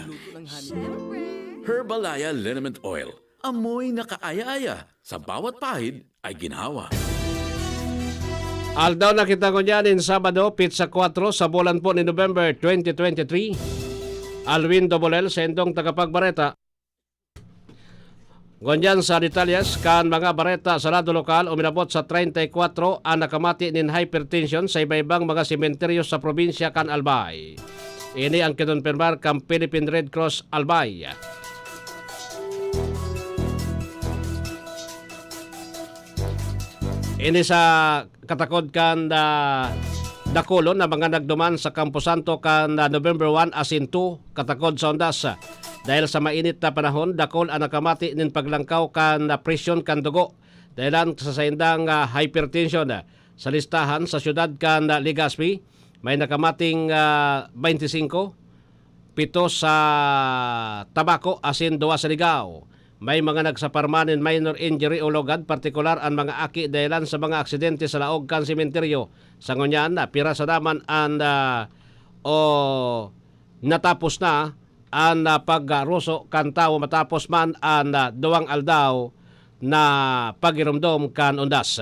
Siyempre. Herbalaya Liniment Oil. Amoy na kaaya-aya. Sa bawat pahid ay ginhawa. Aldaw na kita ngunyan in Sabado, pitsa kwatro sa bulan po ni November twenty twenty-three. Alwin Dobolel, sendong tagapagbareta. Ngunyan sa detalyes kan mga bareta sa lado lokal, uminabot sa treinta y cuatro an nakamati nin hypertension sa iba-ibang mga sementeryo sa probinsya kan Albay. Ini ang kinonpirmar kan Philippine Red Cross Albay. Ini sa katakod kan, ah, dakulon na mga nagduman sa Camposanto kan, ah, November one asin two, katakod sa undas. Dahil sa mainit na panahon, dakul an nakamati nin paglangkaw kan, ah, presyon kan dugo dahelan sa saindang, ah, hypertension. Sa listahan, sa siyudad kan, ah, Legazpi, may nakamating, ah, baynte singko, pito sa Tabaco asin duwa sa Ligao. May mga nagsapar man nin minor injury o lugad, partikular an mga aki dahelan sa mga aksidente sa laog kan sementeryo. Sa ngunyan, ah, pirasa naman an, ah, o natapos na an, ah, pagruso kan tawo matapos man an, ah, duwang aldaw na pagiromdom kan undas.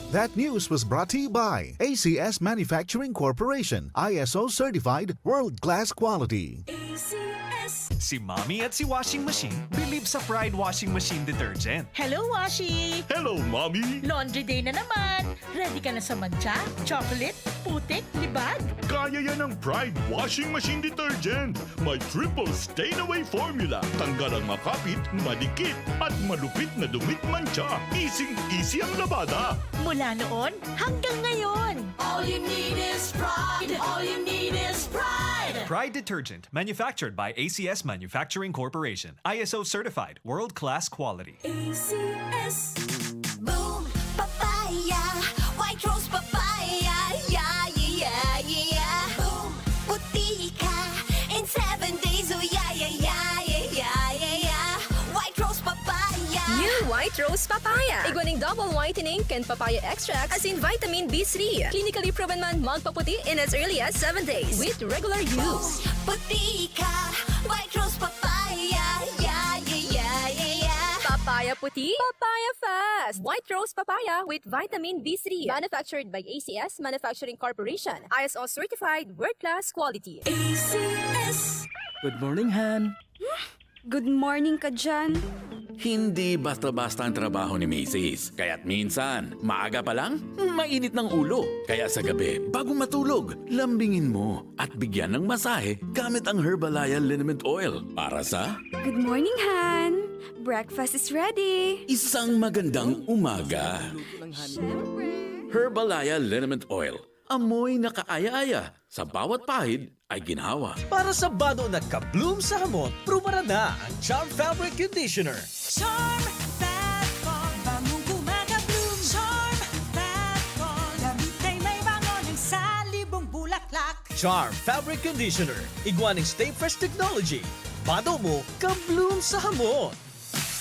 That news was brought to you by A C S Manufacturing Corporation, I S O certified, world-class quality. Si Mommy at si Washing Machine believe sa Pride Washing Machine Detergent. Hello, Washi! Hello, Mommy! Laundry day na naman! Ready ka na sa mantsa, chocolate, putik, libag? Kaya yan ng Pride Washing Machine Detergent. May triple stain away formula. Tanggal ang makapit, madikit, at malupit na dumit mantsa. Easy-easy ang labada. Mula noon hanggang ngayon. All you need is pride. All you need is pride. Pride Detergent, manufactured by A C S Manufacturing Corporation. I S O certified, world-class quality. A C S. Boom, papaya. White rose papaya. Yeah, yeah, yeah, yeah. Boom, puti ka. In seven days, oh yeah, yeah, yeah, yeah, yeah, yeah, yeah. White rose papaya. New White Rose Papaya. Igwa ning double whitening kan papaya extract asin vitamin B three. Clinically proven man magpaputi in as early as seven days with regular use. Puti ka. White rose papaya. Yeah, yeah, yeah, yeah, yeah. Papaya puti, papaya fast. White Rose Papaya with vitamin B three. Manufactured by A C S Manufacturing Corporation. I S O certified, world-class quality. A C S. Good morning, Han. Good morning ka dyan. Hindi basta-basta ang trabaho ni Misis. Kaya't minsan, maaga pa lang, mainit ng ulo. Kaya sa gabi, bago matulog, lambingin mo at bigyan ng masahe gamit ang Herbalaya Liniment Oil para sa Good morning, Han. Breakfast is ready. Isang magandang umaga. Siyempre. Herbalaya Liniment Oil. Amoy na kaaya-aya. Sa bawat pahid ay ginhawa. Para sa bano na ka-bloom sa hamot, prubaran na ang Charm Fabric Conditioner. Charm Charm Fabric Conditioner, igwa ning Stay Fresh Technology. Bado mo, ka-bloom sa hamon.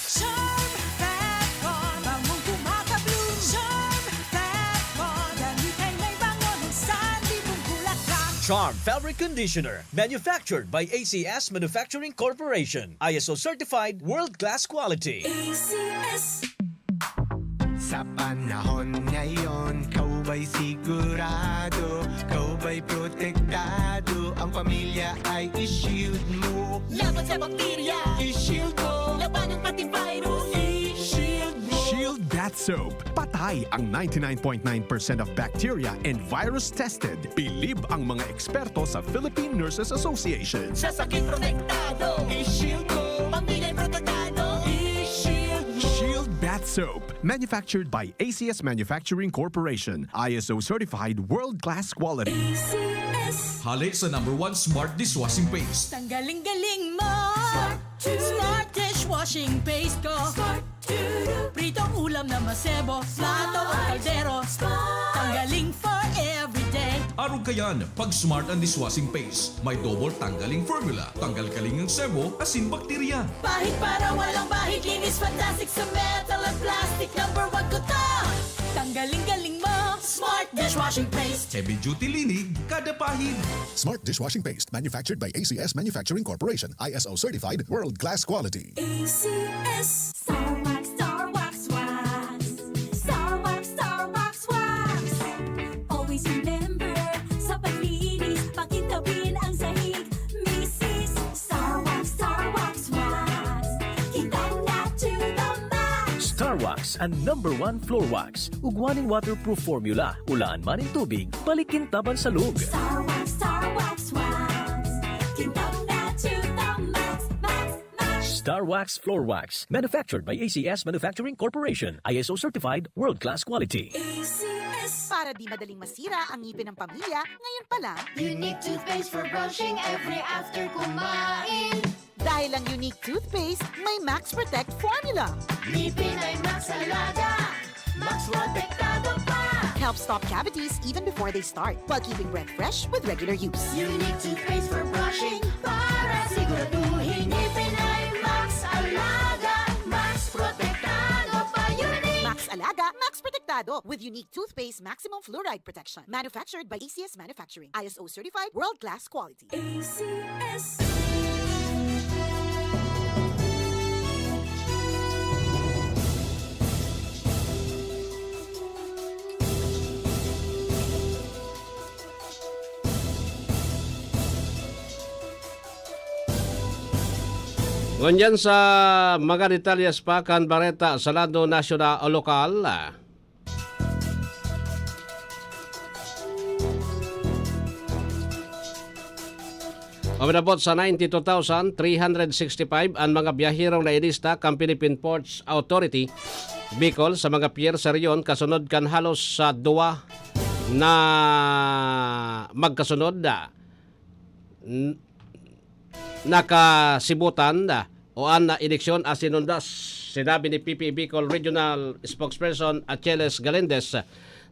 Charm Fat Con, bangong kumaka-bloom. Charm Fat Con, damit ay may bango ng sanlibong bulaklak. Charm Fabric Conditioner, manufactured by A C S Manufacturing Corporation. I S O certified, world-class quality. A C S. Sa panahon ngayon, ikaw ba'y sigurado? Ikaw ba'y protektado? Ang pamilya ay i-shield mo. Laban sa bakterya, i-shield mo. Labanan pati virus, i-shield mo. Shield Bath Soap. Patay ang ninety-nine point nine percent of bacteria and virus tested. Bilib ang mga eksperto sa Philippine Nurses Association. Sa sakit protektado, i-shield mo. Pamilya protektado, i-shield mo. Shield Bath Soap. Manufactured by A C S Manufacturing Corporation. I S O certified, world-class quality. A C S. Hali sa number one smart dishwashing paste. Tanggaling-galing mo. Smart to. Smart dishwashing paste ko. Smart to. Pritong ulam na masebo, plato o kaldero. Smart. Tanggaling for everyday. Arog kayan, pag Smart ang dishwashing paste. May double tanggaling formula. Tanggal kaling ang sebo, asin bakterya. Pahid para walang bahid, linis fantastic sa metal at plastic. Number one ko to. Tanggaling-galing mo. Smart dishwashing paste. Heavy duty linig, kada pahid. Smart dishwashing paste, manufactured by A C S Manufacturing Corporation, I S O certified, world-class quality. A C S. Star Wax, Star Wax, Wax. Star Wax, Star Wax, Wax. Always remember, sa paglinis, pakintabin ang sahig. Misis, Star Wax, Star Wax, Wax. Kintab na to the max. Star Wax, an number one floor wax. Ugwa nin waterproof formula. Ulaan man nin tubig, balik kintaban sa lug. Star Wax, Star Wax, Wax. Kintab na to the max, max, max. Star Wax Floor Wax. Manufactured by A C S Manufacturing Corporation. I S O certified, world-class quality. A C S. Para di madaling masira ang ngipin ng pamilya, ngayon pa lang. Unique toothpaste for brushing every after kumain. Dahil ang Unique Toothpaste may Max Protect Formula. Ngipin ay Max Alaga, Max Protektado pa. Helps stop cavities even before they start, while keeping breath fresh with regular use. Unique toothpaste for brushing para siguraduhin ngipin ay Max Alaga, Max Protektado pa. Unique. Max Alaga, Max Protektado with Unique Toothpaste Maximum Fluoride Protection. Manufactured by A C S Manufacturing. I S O certified, world-class quality. A C S. Ngunyan sa mga detalyes pa kan bareta sa lado nasyonal o lokal. Uminabot sa ninety-two thousand three hundred sixty-five an mga biyaherong nailista kan Philippine Ports Authority, Bicol, sa mga pier sa rehiyon kasunod kan halos sa duwa na magkasunod na n-, nakasibutan na o an eleksyon asin undas, sinabi ni P P A Bicol Regional Spokesperson Achilles Galindez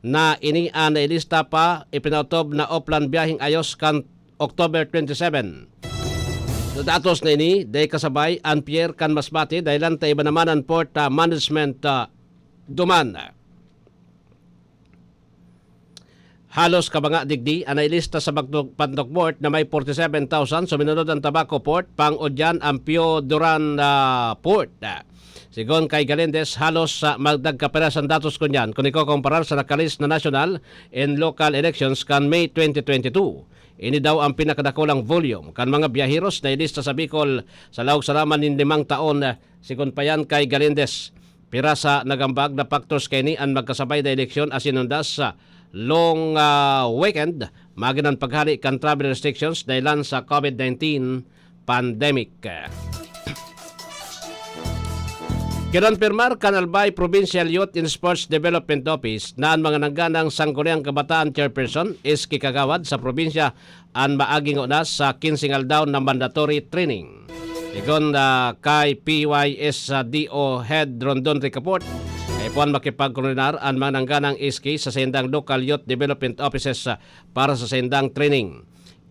na ini an nailista pa ipinautob na oplan biyaheng ayos kan October twenty-seven. Sa datos na ini, dai kasabay an pier kan Masbate, dahilan ta iba naman an port, ah, management, ah, duman. Halos kabanga digdi an nailista sa Bagdog-, Pandog Port na may forty-seven thousand, suminunod ang Tabaco Port, pang-udyan ang Pio Duran, ah, Port. Sigon kay Galindez, halos, ah, magdagkaperas an datos kunyan kun ikokomparar sa nakalis na national and local elections kan May twenty twenty-two. Ini daw ang pinakadakulang volume kan mga biyaheros na ilista sa Bicol sa laog sana man nin limang taon, sigon pa yan kay Galindez. Pirasa nag-ambag na factors kaini an magkasabay na eleksyon asin undas sa long, ah, weekend, magin an paghali kan travel restrictions dahilan sa COVID nineteen pandemic. Kinonpirmar kan Albay Provincial Youth and Sports Development Office na an mga nangganang Sangguniang Kabataan Chairperson, iski kagawad sa probinsya, an maaging una sa kinseng aldaw na mandatory training. Sigon, ah, kay P Y S D O Head Rondon Ricaport, kaipuhan makipagkoordinar an mga nangganang S K sa saindang local youth development offices, ah, para sa saindang training.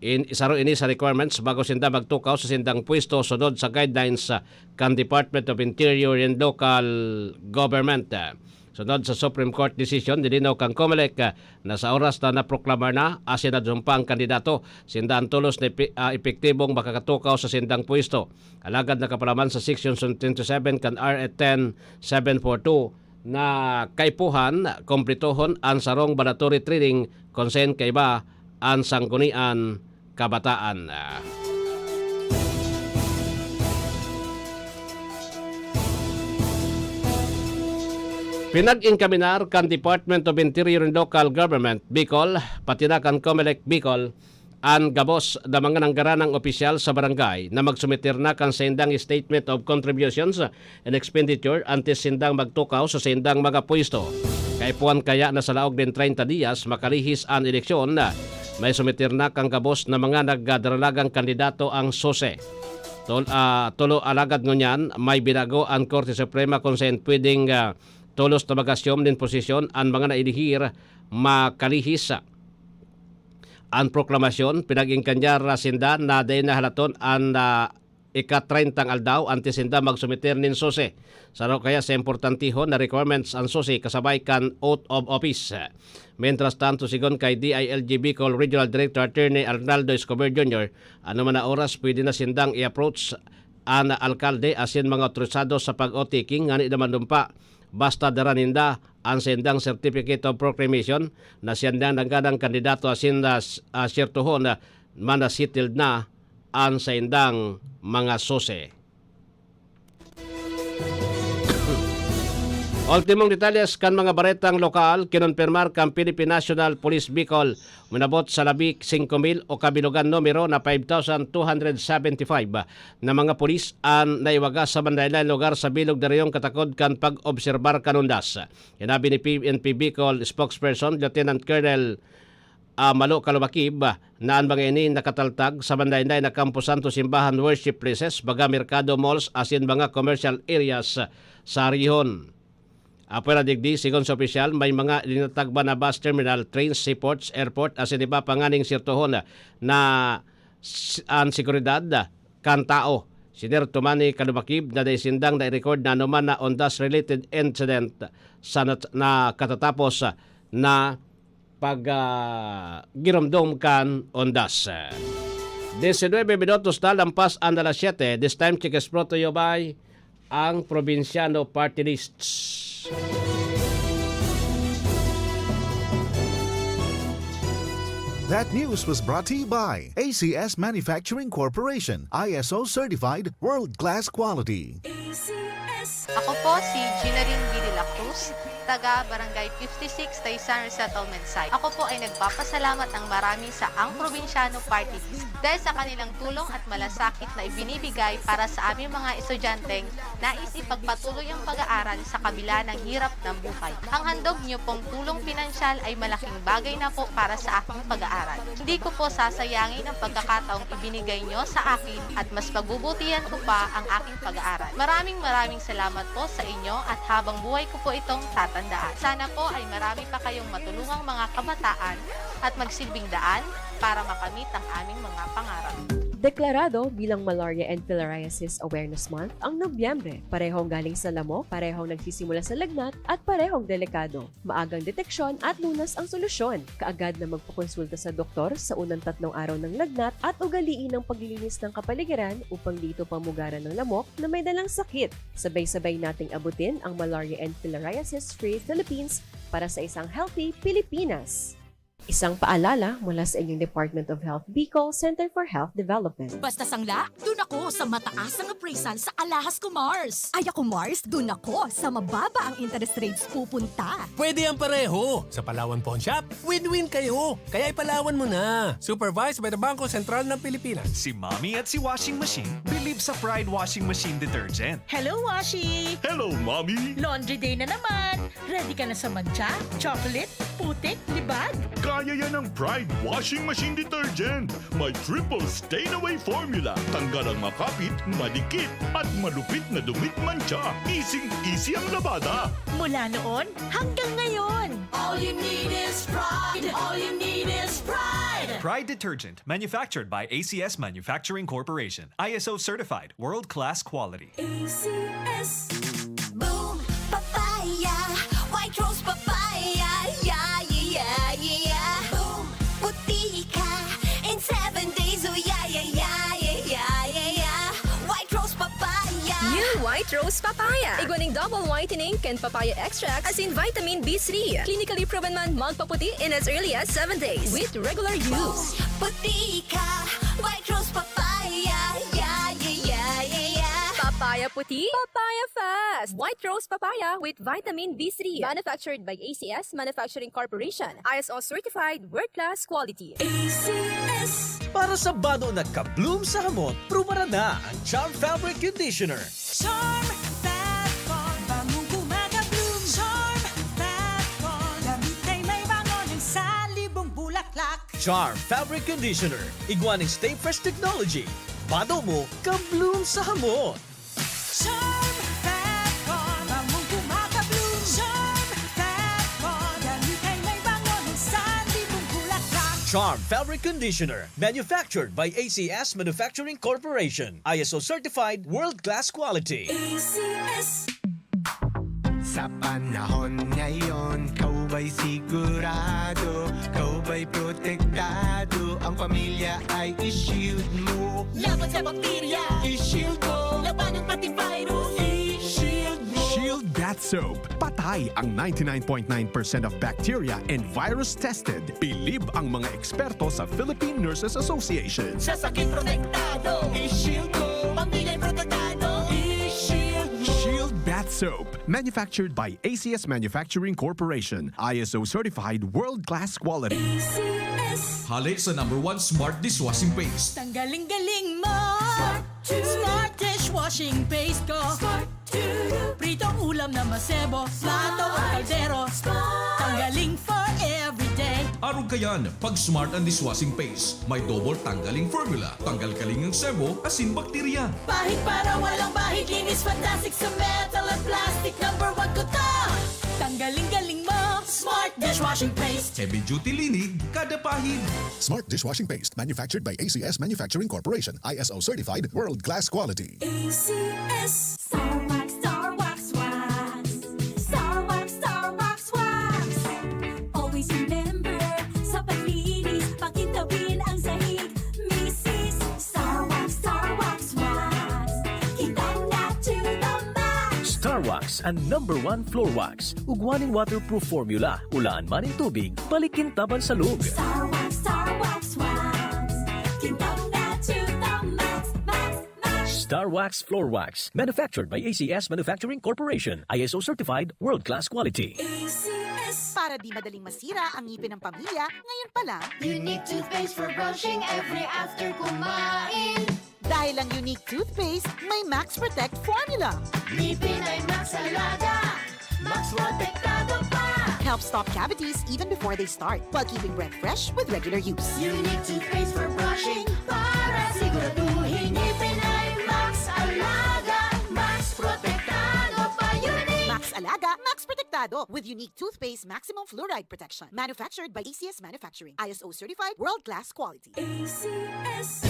In, saro ini sa requirements bago sinda magtukaw sa sindang pwesto sunod sa guidelines, ah, kan Department of Interior and Local Government. Ah, sunod sa Supreme Court decision, nilinaw kan Comelec, ah, na sa oras na naproklamar na asin nadumpa ang kandidato, sinda an tolos na epi-, ah, epektibong makakatukaw sa sindang pwesto. Alagad nakapalaman sa Section twenty-seven kan R ten seven four two na kaipuhan, kumpletohon an sarong mandatory training kun saen kaiba an Sangguniang Kabataan. Pinag-inkaminar kan Department of Interior and Local Government, Bicol, pati na kan Comelec Bicol, an gabos na mga nanggaranang opisyal sa barangay na magsumiter na kan saindang Statement of Contributions and Expenditure antes sindang magtukaw sa saindang mga pwesto. Kaipuhan kaya na sa laog nin treinta dias makalihis an eleksyon, may sumiter na kan gabos na mga nagdaralagang kandidato ang SOSE. Tol-, ah, tolo alagad ngunyan, may binago an Korte Suprema kun saen pwedeng, ah, tolos na mag-assume nin posisyon an mga naelehir makalihis. An proklamasyon, pinag-ingkanyar sinda na dai nahalaton an, ah, ika-treintang aldaw antes sinda magsumiter nin SOSE. Saro kaya sa importantihon na requirements an SOSE kasabay kan oath of office. Mientras tanto, sigon kay D I L G Bicol Regional Director Attorney Arnaldo Escobar Junior, anoman na oras pwede na sindang i-approach an alkalde asin mga otorisado sa pag-oath-taking ngani na mandumpa. Basta dara ninda an saindang Certificate of Proclamation na siya nang nangganang kandidato asin na s-, ah, siyertohon na man na settled na an saindang mga SOSE. Ultimong detalles kan mga baretang lokal, kinonpirmar kan Philippine National Police Bicol, minabot sa labi singko mil o kabilogan numero na five thousand two hundred seventy-five na mga pulis an naiwagas sa manlaen-laen lugar sa bilog na reyong katakod kan pag-obserbar kan undas. Sinabi ni P N P Bicol spokesperson Lieutenant Colonel, ah, Malo Kalubakib, ah, na an mga ini nakataltag sa manlaen-laen na kampo santo, simbahan, worship places, baga merkado, malls, asin mga commercial areas sa rehon. Apwera digdi, sigon sa opisyal, may mga linatagban na bus terminal, trains, seaports, airport, asin iba pa nganing sirtohon na s-, an seguridad kan tao. Sinerto man ni Kalubakib na dai sindang nai-record na anoman na undas-related incident sa nat-, na katatapos na pag, ah, giromdom kan undas. Diecinuebe minutos na lampas an alas siyete. This time check is brought to you by ang Probinsyano Party Lists. That news was brought to you by A C S Manufacturing Corporation, I S O certified, world-class quality. Ako po si Ginaline B. de la Cruz, taga Barangay fifty-six, Taysan Resettlement Site. Ako po ay nagpapasalamat ng marami sa Ang Probinsyano Party List dahil sa kanilang tulong at malasakit na ibinibigay para sa aming mga estudyanteng nais ipagpatuloy ang pag-aaral sa kabila ng hirap ng buhay. Ang handog niyo pong tulong pinansyal ay malaking bagay na po para sa aking pag-aaral. Hindi ko po sasayangin ang pagkakataong ibinigay niyo sa akin at mas pagbubutihan ko pa ang aking pag-aaral. Maraming maraming salamat po sa inyo at habang buhay ko po itong tatandaan. Sana po ay marami pa kayong matulungang mga kabataan at magsilbing daan para makamit ang aming mga pangarap. Deklarado bilang Malaria and Filariasis Awareness Month ang Nobyembre. Parehong galing sa lamok, parehong nagsisimula sa lagnat, at parehong delikado. Maagang deteksyon at lunas ang solusyon. Kaagad na magpakonsulta sa doktor sa unang tatlong araw ng lagnat at ugaliin ang paglilinis ng kapaligiran upang di ito pamugaran ng lamok na may dalang sakit. Sabay-sabay nating abutin ang Malaria and Filariasis Free Philippines para sa isang healthy Pilipinas. Isang paalala mula sa inyong Department of Health Bicol Center for Health Development. Basta sangla, dun ako sa mataas ang appraisal sa Alahas ko Mars. Ay ako Mars, dun ako sa mababa ang interest rates pupunta. Pwede ang pareho! Sa Palawan Pawn Shop, win-win kayo! Kaya ipalawan mo na! Supervised by the Bangko Sentral ng Pilipinas. Si Mommy at si Washing Machine believe sa Pride Washing Machine Detergent. Hello, Washi! Hello, Mommy! Laundry day na naman! Ready ka na sa mantsa, chocolate, putik, libag? Kaya yan ng Pride Washing Machine Detergent. May triple stain away formula. Tanggal ang makapit, madikit, at malupit na dumit mantsa. Easing-easy ang labada. Mula noon hanggang ngayon. All you need is pride. All you need is pride. Pride detergent, manufactured by A C S Manufacturing Corporation, I S O certified, world-class quality. A C S. Boom! Papaya! White Rose Papaya! Yeah, yeah, yeah, yeah, yeah! Boom! Puti ka in seven days! Oh, yeah, yeah, yeah, yeah, yeah, yeah, yeah! White Rose Papaya! New White Rose Papaya. Igwa ning double whitening kan papaya extract asin vitamin B three. Clinically proven man magpaputi in as early as seven days with regular use. Puti ka! White Rose Papaya! Yeah, yeah, yeah, yeah, yeah! Papaya puti, papaya fast. White Rose Papaya with vitamin B three. Manufactured by A C S Manufacturing Corporation. I S O certified, world-class quality. A C S. Para sa bado na ka-bloom sa hamot, prubaran na ang Charm Fabric Conditioner. Charm Fat Foam, bangong kumaga-bloom. Charm Fat Foam, damit ay may bango ng salibong bulaklak. Charm Fabric Conditioner, igwa ning Stay Fresh Technology. Bado mo, ka-bloom sa hamot. Charm Fat Foam, bangong kumaga-bloom. Charm Fat Foam, damit ay may bango ng salibong bulaklak. Charm Fabric Conditioner, manufactured by A C S Manufacturing Corporation, I S O certified, world-class quality. A C S. Sa panahon ngayon, kaw ba'y sigurado? Kaw ba'y protektado? Ang pamilya ay i-shield mo. Laban sa bakterya, I-shield mo. Labanan pati virus, i-shield mo. Shield Bath Soap. Patay ang ninety-nine point nine percent of bacteria and virus tested. Bilib ang mga eksperto sa Philippine Nurses Association. Sa sakit protektado, i-shield mo. Pamilya'y protektado, i-shield mo. Shield Bath Soap. Manufactured by A C S Manufacturing Corporation. I S O certified world-class quality. A C S. Hale sa number one smart dishwashing paste. Tanggaling-galing mo! Smart to. Smart dishwashing paste ko! Smart to. Pritong ulam na masebo, plato o kaldero. Tanggaling for everyday. Arog kayan, pag smart ang dishwashing paste, may double tanggaling formula, tanggal kaling ang sebo, asin bakterya. Pahid para walang bahid, linis fantastic sa metal at plastic. Number one ko to! Tanggaling-galing mo! Smart dishwashing paste! Heavy duty linig, kada pahid. Smart dishwashing paste manufactured by A C S Manufacturing Corporation, I S O certified, world class quality. A C S. Star Wax, Star Wax, Wax. Star Wax, Star Wax, Wax. Always remember, sa paglinis, pakintabin ang sahig. Misis, Star Wax, Star Wax, Wax. Kintang na to the max. Star Wax, ang number one floor wax. Ugwa ning waterproof formula. Ulaan man nin tubig, balik kintaban sa log. Star Wax, Star Wax, Wax. Kintang na to the max, max, max. Star Wax Floor Wax. Manufactured by A C S Manufacturing Corporation. I S O certified, world-class quality. A C S. Para di madaling masira ang ngipin ng pamilya, ngayon pa lang. Unique toothpaste for brushing every after kumain. Dahil ang Unique Toothpaste may Max Protect Formula. Ngipin ay Max Alaga. Max Protektado pa. Helps stop cavities even before they start, while keeping breath fresh with regular use. Unique toothpaste for brushing para siguraduhin ngipin ay Max Alaga. Max Protektado pa, Unique. Max Alaga, Max Protektado with Unique Toothpaste Maximum Fluoride Protection. Manufactured by A C S Manufacturing. I S O certified, world-class quality. A C S.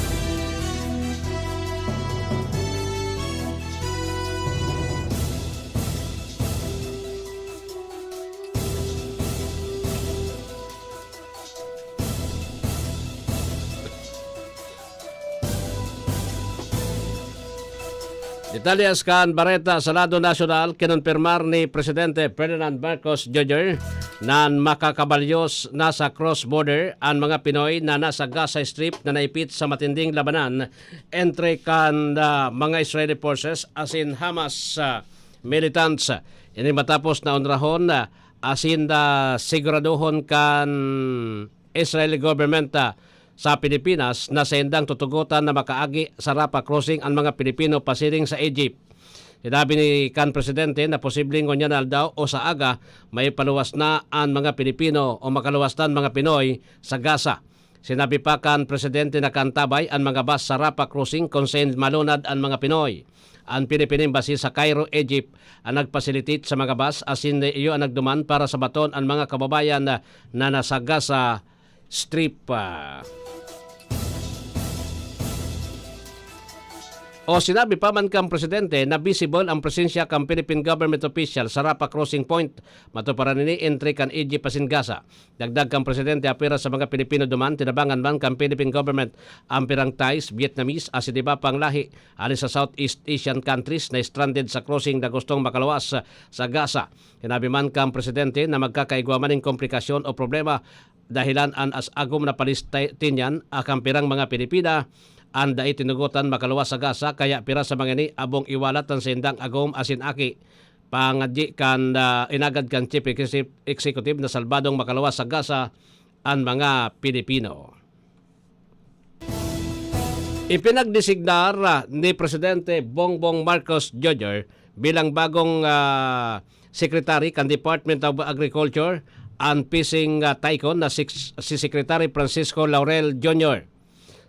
Detalyes kan bareta sa lado nasyonal, kinonpirmar ni Presidente Ferdinand Marcos Junior na makakabalyos na sa cross-border an mga Pinoy na nasa Gaza Strip na naipit sa matinding labanan entre kan, ah, mga Israeli forces asin Hamas, ah, militants. Ini matapos na onrahon, ah, asin, ah, siguradohon kan Israeli government, ah, sa Pilipinas na saindang tutugotan na makaagi sa Rafah Crossing an mga Pilipino pasiring sa Egypt. Sinabi ni kan presidente na posibleng ngunyan na aldaw o sa aga, maipaluwas na an mga Pilipino o makaluwas na an mga Pinoy sa Gaza. Sinabi pa kan presidente na kaantabay an mga bus sa Rafah Crossing kun saen malunad an mga Pinoy. An Philippine Embassy sa Cairo, Egypt, ang nag-facilitate sa mga bus asin iyo ang nagduman para sabaton an mga kababayan na, na nasa Gaza Strip. Ah. O sinabi pa man kan presidente na visible ang presensya kan Philippine government official sa Rapa Crossing Point, matuparan ini entry kan Egypt asin Gaza. Dagdag kan presidente, apira sa mga Pilipino duman, tinabangan man kan Philippine government ang pirang Thais, Vietnamese asin iba pang lahi hali sa Southeast Asian countries na stranded sa crossing na gustong makaluwas sa Gaza. Sinabi man kan presidente na magkakaigwa man nin komplikasyon o problema dahilan an as agom na Palestinian akan pirang mga Pilipina an dai tinugotan makaluwas sa Gaza, kaya pira sa mga ini abong iwalat an saindang agom asin aki. Pangadyi kan, ah, inagad kan Chief Executive, Executive na salbadong makaluwas sa Gaza an mga Pilipino. Ipinagdesignar, ah, ni Presidente Bongbong Marcos Junior bilang bagong, ah, Secretary kan Department of Agriculture and Fishing, ah, Tycoon na si, si Secretary Francisco Laurel Junior.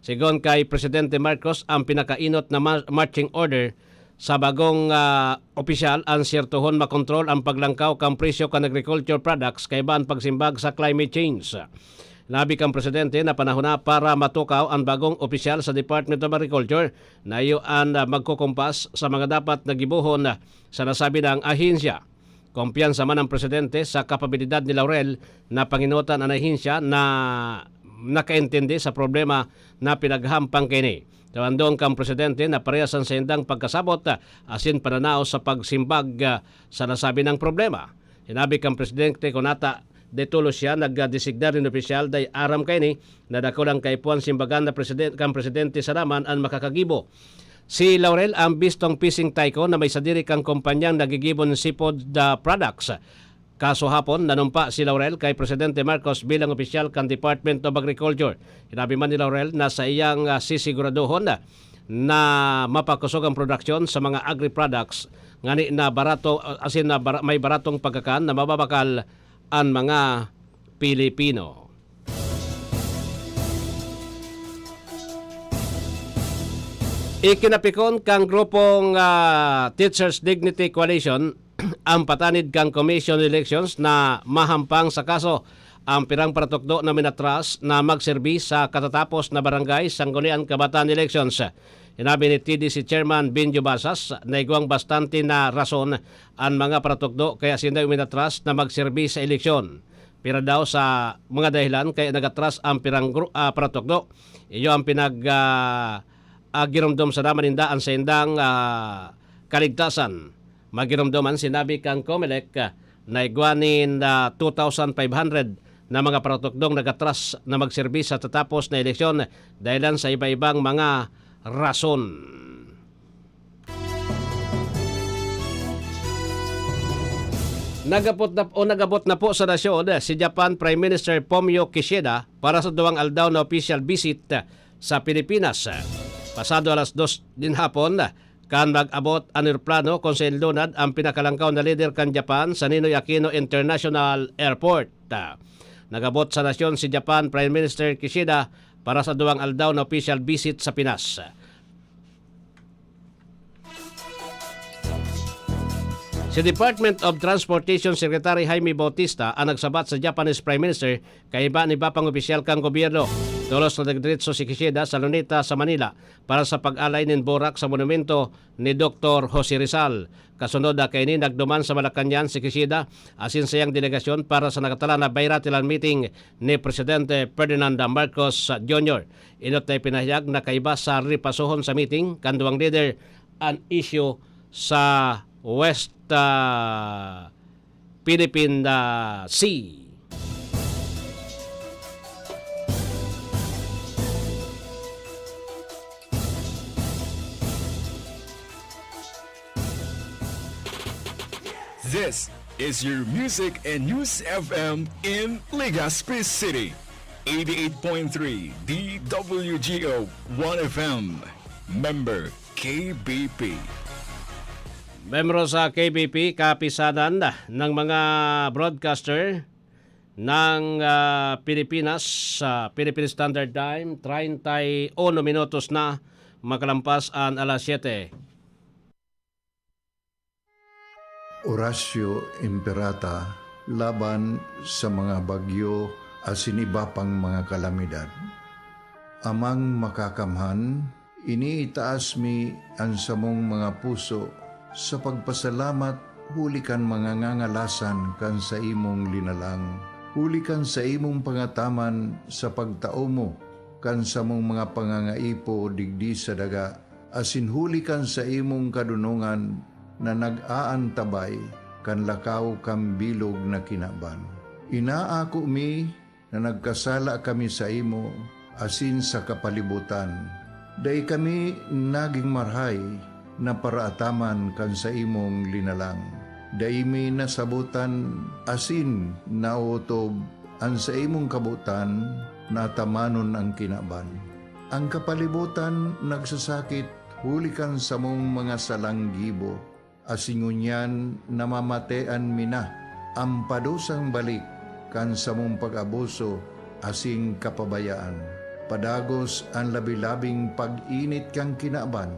Sigon kay Presidente Marcos, ang pinakainot na ma-, marching order sa bagong, ah, opisyal an siyertohon makontrol ang paglangkaw kan presyo kan agriculture products kaiba an pagsimbag sa climate change. Sinabi kan presidente na panahon na para matukaw an bagong opisyal sa Department of Agriculture na iyo an, ah, magkukumpas sa mga dapat na gibohon, ah, sa nasabi nang ahensya. Kumpiyansa man ang presidente sa kapabilidad ni Laurel na pangenotan an ahensya na nakaintindi sa problema na pinaghahampang kaini. Tawandon kan presidente na parehas an saindang pagkasabot, ah, asin pananaw sa pagsimbag, ah, sa nasabi nang problema. Sinabi kan presidente, kun ata dai tolos siya nagdesignar nin opisyal, dai aram kaini na dakul ang kaipuhan simbagan na presiden-, kan presidente sana man an makakagibo. Si Laurel ang bistong fishing tycoon na may sadiri kan kompanyang nagigibo nin seafood, ah, products. Kasuhapon, nanumpa si Laurel kay Presidente Marcos bilang opisyal kan Department of Agriculture. Sinabi man ni Laurel na saiyang, ah, sisiguradohon na, na mapakosog ang produksyon sa mga agri-products ngani na barato, ah, asin na bara-, may baratong pagkakan na mababakal an mga Pilipino. Ikinapikon kan grupong, ah, Teachers Dignity Coalition ang patanid kan Commission on Elections na mahampang sa kaso ang pirang paratukdo na minatras na magserbi sa katatapos na Barangay Sangguniang Kabataan Elections. Sinabi ni T D C Chairman Benjo Basas na igwang bastante na rason an mga paratukdo kaya sinda minatras na magserbi sa eleksyon. Pira daw sa mga dahilan kaya nagatras ang pirang gru-, ah, paratukdo. Iyo ang pinag, ah, ah, giromdom sa naman ninda an saindang, ah, kaligtasan. Magiromdom an sinabi kan Comelec, ah, na igwa nin, ah, two thousand five hundred na mga paratukdong nagatras na magserbi sa tatapos na eleksyon dahilan sa iba-ibang mga rason. Nagapot na, o nagabot na po sa nasyon si Japan Prime Minister Fumio Kishida para sa duwang aldaw na official visit sa Pilipinas. Pasado alas dos nin hapon, kan mag-abot an eroplano kun saen lunad ang pinakalangkaw na lider kan Japan sa Ninoy Aquino International Airport. Nagabot sa nasyon si Japan Prime Minister Kishida para sa duwang aldaw na official visit sa Pinas. Si Department of Transportation Secretary Jaime Bautista ang nagsabat sa Japanese Prime Minister kaiba nin iba pang opisyal kan gobyerno. Tolos na nagdiretso si Kishida sa Luneta sa Manila para sa pag-alay nin burak sa monumento ni Doktor Jose Rizal. Kasunod na kaini, nagduman sa Malacañang si Kishida asin saiyang delegasyon para sa nakatalang na bilateral meeting ni Presidente Ferdinand Marcos Junior. Inot na ipinahayag na kaiba sa ripasohon sa meeting kan duwang lider an isyu sa West, ah, Philippine, ah, Sea. This is your music and news F M in Legazpi City. Eighty-eight point three D W G O One F M. Member K B P. Membro sa K B P, kapisanan ng mga broadcaster ng, ah, Pilipinas, sa Philippine Standard Time, treinta y uno minutos na makalampas an alas siyete. Horacio Imperata laban sa mga bagyo asin iba pang mga kalamidad. Amang Makakamhan, Iniitaas mi an samong mga puso sa pagpasalamat huli kan mga ngangalasan kan saimong linalang, huli kan saimong pangataman sa pagtao mo kan samong mga pangangaipo digdi sa daga, asin huli kan saimong kadonongan na nag-aantabay kan lakaw kan bilog na kinaban. Inaako mi na nagkasala kami saimo asin sa kapalibotan. Dai kami nagin marahay na paraataman kan saimong linalang. Dai mi nasabotan asin naotob an saimong kabotan na atamanon an kinaban. An kapalibotan nagsasakit huli kan samong mga salang gibo, asin ngunyan namamatean mi na an padusang balik kan samong pag-abuso asin kapabayaan. Padagos an labi-labing pag-init kan kinaban.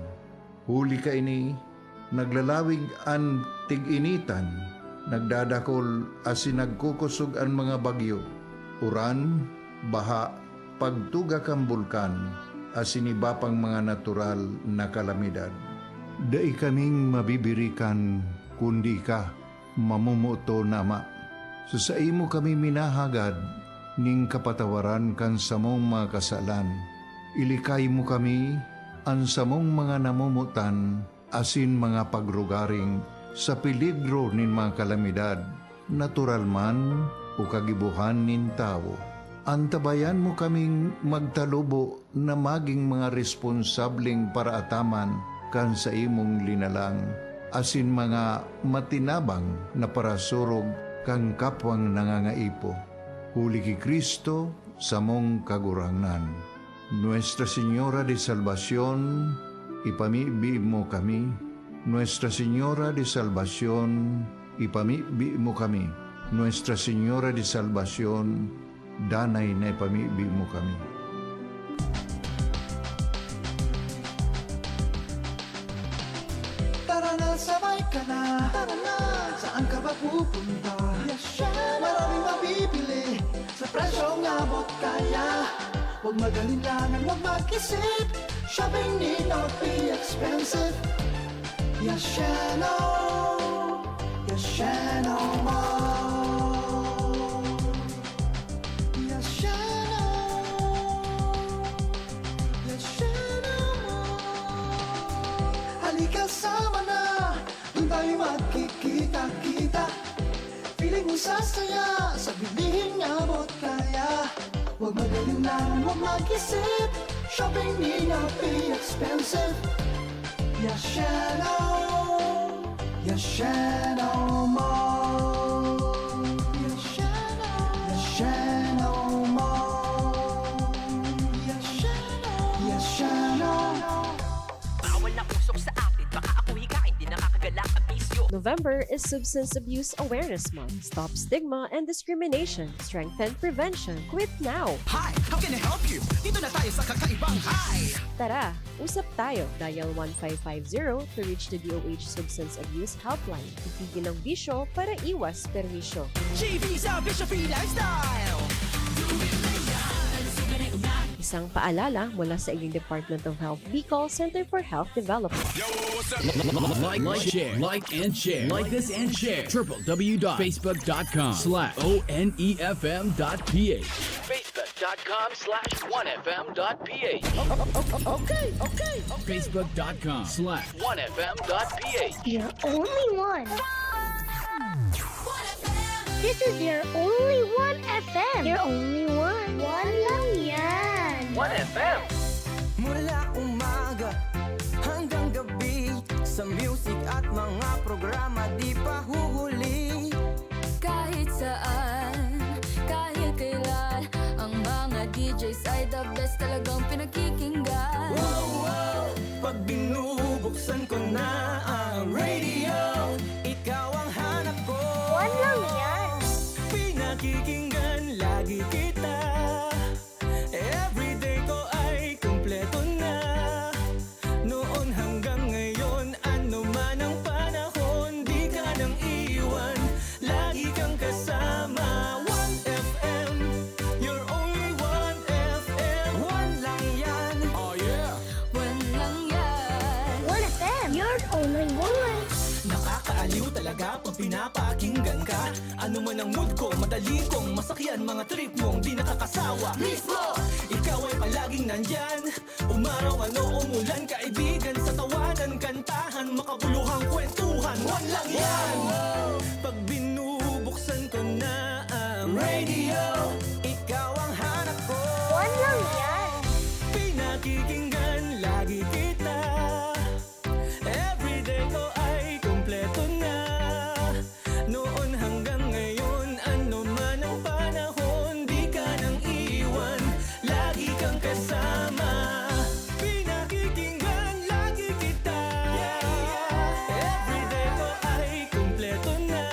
Huli kaini, naglalawig an tig-initan, nagdadakol asin nagkukosog an mga bagyo. Uran, baha, pagtuga kan bulkan, asin iba pang mga natural na kalamidad. Dai kaming mabibirikan kundi ika, mamomoton na Ama. Sa saimo kami minahagad nin kapatawaran kan samong mga kasalan. Ilikay mo kami, an samong mga namomotan, asin mga pagrugaring sa peligro nin mga kalamidad, natural man o kagibohan nin tawo. Antabayan mo kaming magtalubo na magin mga responsableng paraataman kan saimong linalang, asin mga matinabang na parasurog kan kapwang nangangaipo. Huli ki Cristo, samong Kagurangnan. Nuestra Señora de Salvacion, ipamibi mo kami. Nuestra Señora de Salvacion, ipamibi mo kami. Nuestra Señora de Salvacion, danay na ipamibi mo kami. Tara na, sabay ka na. Tara na. Saan ka ba pupunta? Yashano. Maraming mabibili sa presyong abot kaya. Huwag mag-alinlangan, huwag mag-isip. Shopping need not be expensive. Yashano. Yashano Mall. Yashano. Yashano Mall. Halika, sama na. Doon tayo magkikita-kita. Feeling mo sasaya sa bilihing abot kaya. Huwag mag-alinlangan, huwag mag-isip. Shopping need not be expensive. Yashano, Yashano Mall. Yashano, Yashano Mall. Yashano, Yashano. Bawal na usok sa atin, baka ako hikain, di nakakagalak ang bisyo. November is Substance Abuse Awareness Month. Stop stigma and discrimination. Strengthen prevention. Quit now! Hi! How can I help you? Dito na tayo sa kakaibang Hi! Tara, usap tayo. Dial one five five zero to reach the D O H Substance Abuse Helpline. Itigil ang bisyo para iwas perwisyo. G V sa Bisyo Free Lifestyle! Isang paalala mula sa Department of Health Bicol Center for Health Development. Yo, what's up? Like, like, share, like and share, like this and share. Triple W dot facebook dot com slash O N E F M dot P H. Facebook dot com slash one F M dot P H. Okay, okay, okay. Facebook dot com slash one F M dot P H. You're only one. This is your only one F M. Your only one. One lang yan. One F M. Mula umaga hanggang gabi, sa music at mga programa di pa huhuli. Kahit saan, kahit kailan, ang mga D Js ay the best, talagang pinakikinggan. Wow, wow! Pag binubuksan ko na ang radio, ikaw ang hanap ko. One lang yan. Pinakikinggan lagi kita. Everyday ko ay kumpleto na. Noon hanggang ngayon, ano man ang panahon, di ka nang iwan. Lagi kang kasama, one F M. You're only one F M. One lang yan. Oh yeah. One lang Ang mood ko, madali kong masakyan. Mga trip mong di nakakasawa. Mismo! Ikaw ay palaging nandyan. Umaraw man o umulan, kaibigan, sa tawanan, kantahan, makabuluhang kwentuhan. One lang yan! Pag binubuksan ko na ang radio, ikaw ang hanap ko. One lang yan! Pinakikinggan lagi kita. Everyday ko ay kumpleto na. Noon hanggang ngayon, ano man ang panahon, di ka nang iwan, lagi kang kasama. Pinakikinggan lagi kita. Everyday ko ay kumpleto na.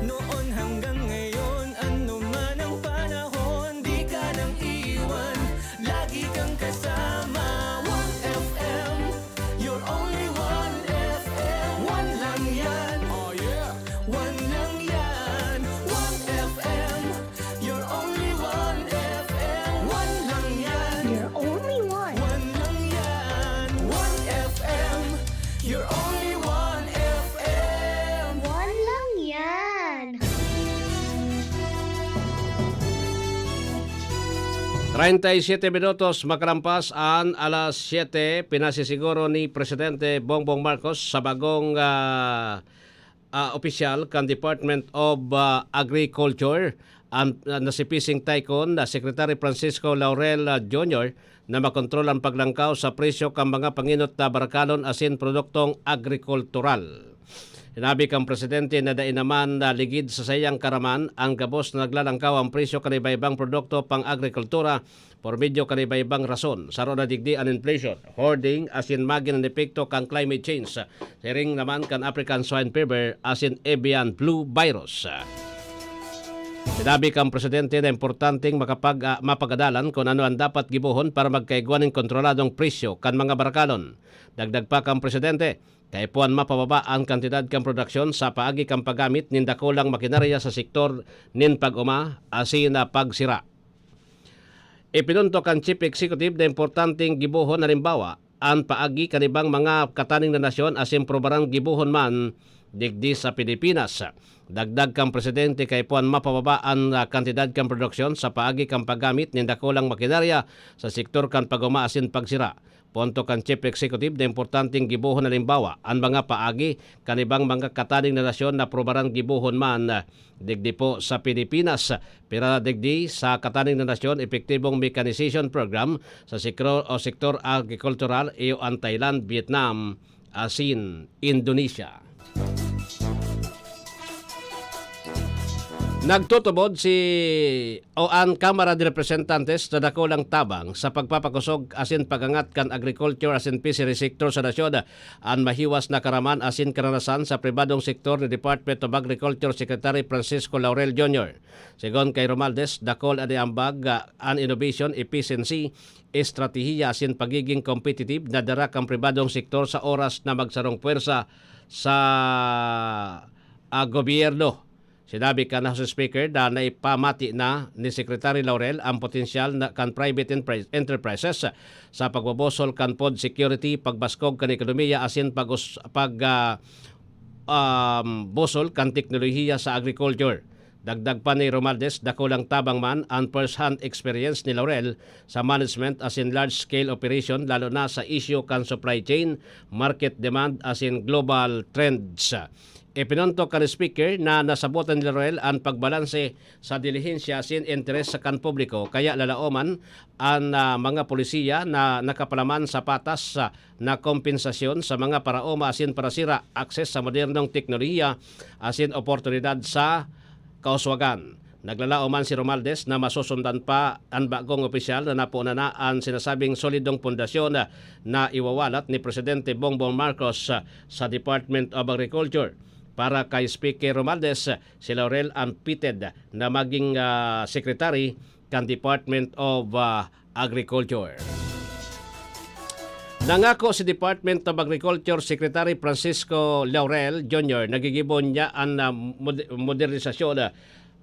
Noon hanggang ngayon, ano man ang panahon, di ka nang iwan, lagi kang kasama. One F M, you're only one F M. One lang yan. Oh, yeah. One lang yan. One F M, you're only one F M. One lang yan. You're only one. One lang yan. One F M, you're only one F M. One lang yan. Treinta y siete minutos makalampas an alas siete, pinasisiguro ni Presidente Bongbong Marcos sa bagong, ah, ah, opisyal kan Department of, ah, Agriculture, an, ah, na si Pising Taikon, na Secretary Francisco Laurel, ah, Junior, na makontrol an paglangkaw sa presyo kan mga pangenot na barakalon asin produktong agrikultural. Sinabi kan presidente na dai naman na ligid sa saiyang karaman ang gabos na naglalangkaw ang presyo kan iba-ibang produkto pang-agrikultura por medyo kan iba-ibang rason. Saro na digdi an inflation, hoarding, asin magin an epekto kan climate change, siring naman kan African swine fever asin avian flu virus. Sinabi kan presidente na importanteng makapag-, ah, mapag-adalan kun ano an dapat gibohon para magkaigwa nin kontroladong presyo kan mga barakalon. Dagdag pa kan presidente, kaipuhan mapababa an kantidad kan produksyon sa paagi kan paggamit nin dakulang makinarya sa sektor nin pag-oma asin na pagsira. Ipinunto kan Chief Executive na importanteng gibohon, halimbawa, an paagi kan ibang mga kataning na nasyon asin probarang gibohon man digdi sa Pilipinas. Dagdag kan presidente, kaipuhan mapababa an, ah, kantidad kan produksyon sa paagi kan paggamit nin dakulang makinarya sa sektor kan pag-oma asin pagsira. Punto kan Chief Executive na importanteng gibohon, halimbawa, an mga paagi kan ibang mga kataning na nasyon na probarang gibohon man, ah, digdi po sa Pilipinas. Pero digdi sa kataning na nasyon, epektibong mechanization program sa sekro-, o sektor agrikultural, iyo an Thailand, Vietnam, asin Indonesia. Nagtutubod si o an Kamara de Representantes na dakulang tabang sa pagpapakosog asin pag-angat kan agriculture asin fishery sector sa nasyon. An mahiwas na karaman asin karanasan sa pribadong sektor ni Department of Agriculture Secretary Francisco Laurel Junior. Segun kay Romualdez, dakul an iambag, ah, an innovation, efficiency, estratehiya asin pagiging competitive na dara kan pribadong sektor sa oras na magsarong pwersa sa, ah, gobyerno. Sinabi kan House Speaker na naipamati na ni Secretary Laurel an potensyal na kan private enpri-, enterprises sa pagbubusol kan food security, pagbaskog kan ekonomiya asin pag-us-, pag, ah, um, busol kan teknolohiya sa agriculture. Dagdag pa ni Romualdez, dakulang tabang man an first-hand experience ni Laurel sa management asin large-scale operation, lalo na sa isyu kan supply chain, market demand asin global trends. Ipinunto kan speaker na nasabotan ni Laurel an pagbalanse sa dilihensya asin interes sa kan publiko, kaya lalaoman an, ah, mga polisiya na nakapalaman sa patas, ah, na kompensasyon sa mga paraoma asin parasira, akses sa modernong teknolohiya asin oportunidad sa kauswagan. Naglalaom man si Romualdez na masusundan pa an bagong opisyal na napoon na an sinasabing solidong pundasyon na iwawalat ni Presidente Bongbong Marcos sa Department of Agriculture. Para kay Speaker Romualdez, si Laurel ang fitted na maging, ah, secretary kan Department of, ah, Agriculture. Nangako si Department of Agriculture Secretary Francisco Laurel Junior na gigibo niya an, ah, mod-, modernisasyon, ah,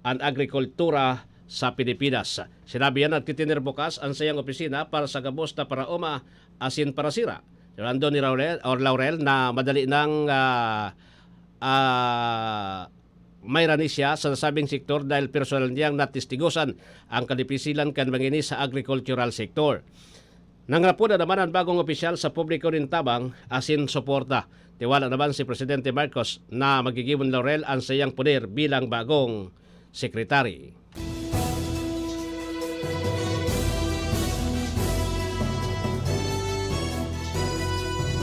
an agrikultura sa Pilipinas. Sinabi niya, nagtitiner bukas an sayang opisina para sa gabos na paraoma asin parasira. Sigurado ni Laurel, or Laurel, na madali nang, ah, ah, mayra ni siya sa nasabing sektor dahil personal niyang natestigosan ang kadipisilan kan mga ini sa agricultural sector. Nangapoda naman an bagong opisyal sa publiko nin tabang asin suporta. Tiwala naman si Presidente Marcos na magigibo ni Laurel an saiyang poder bilang bagong sekretary.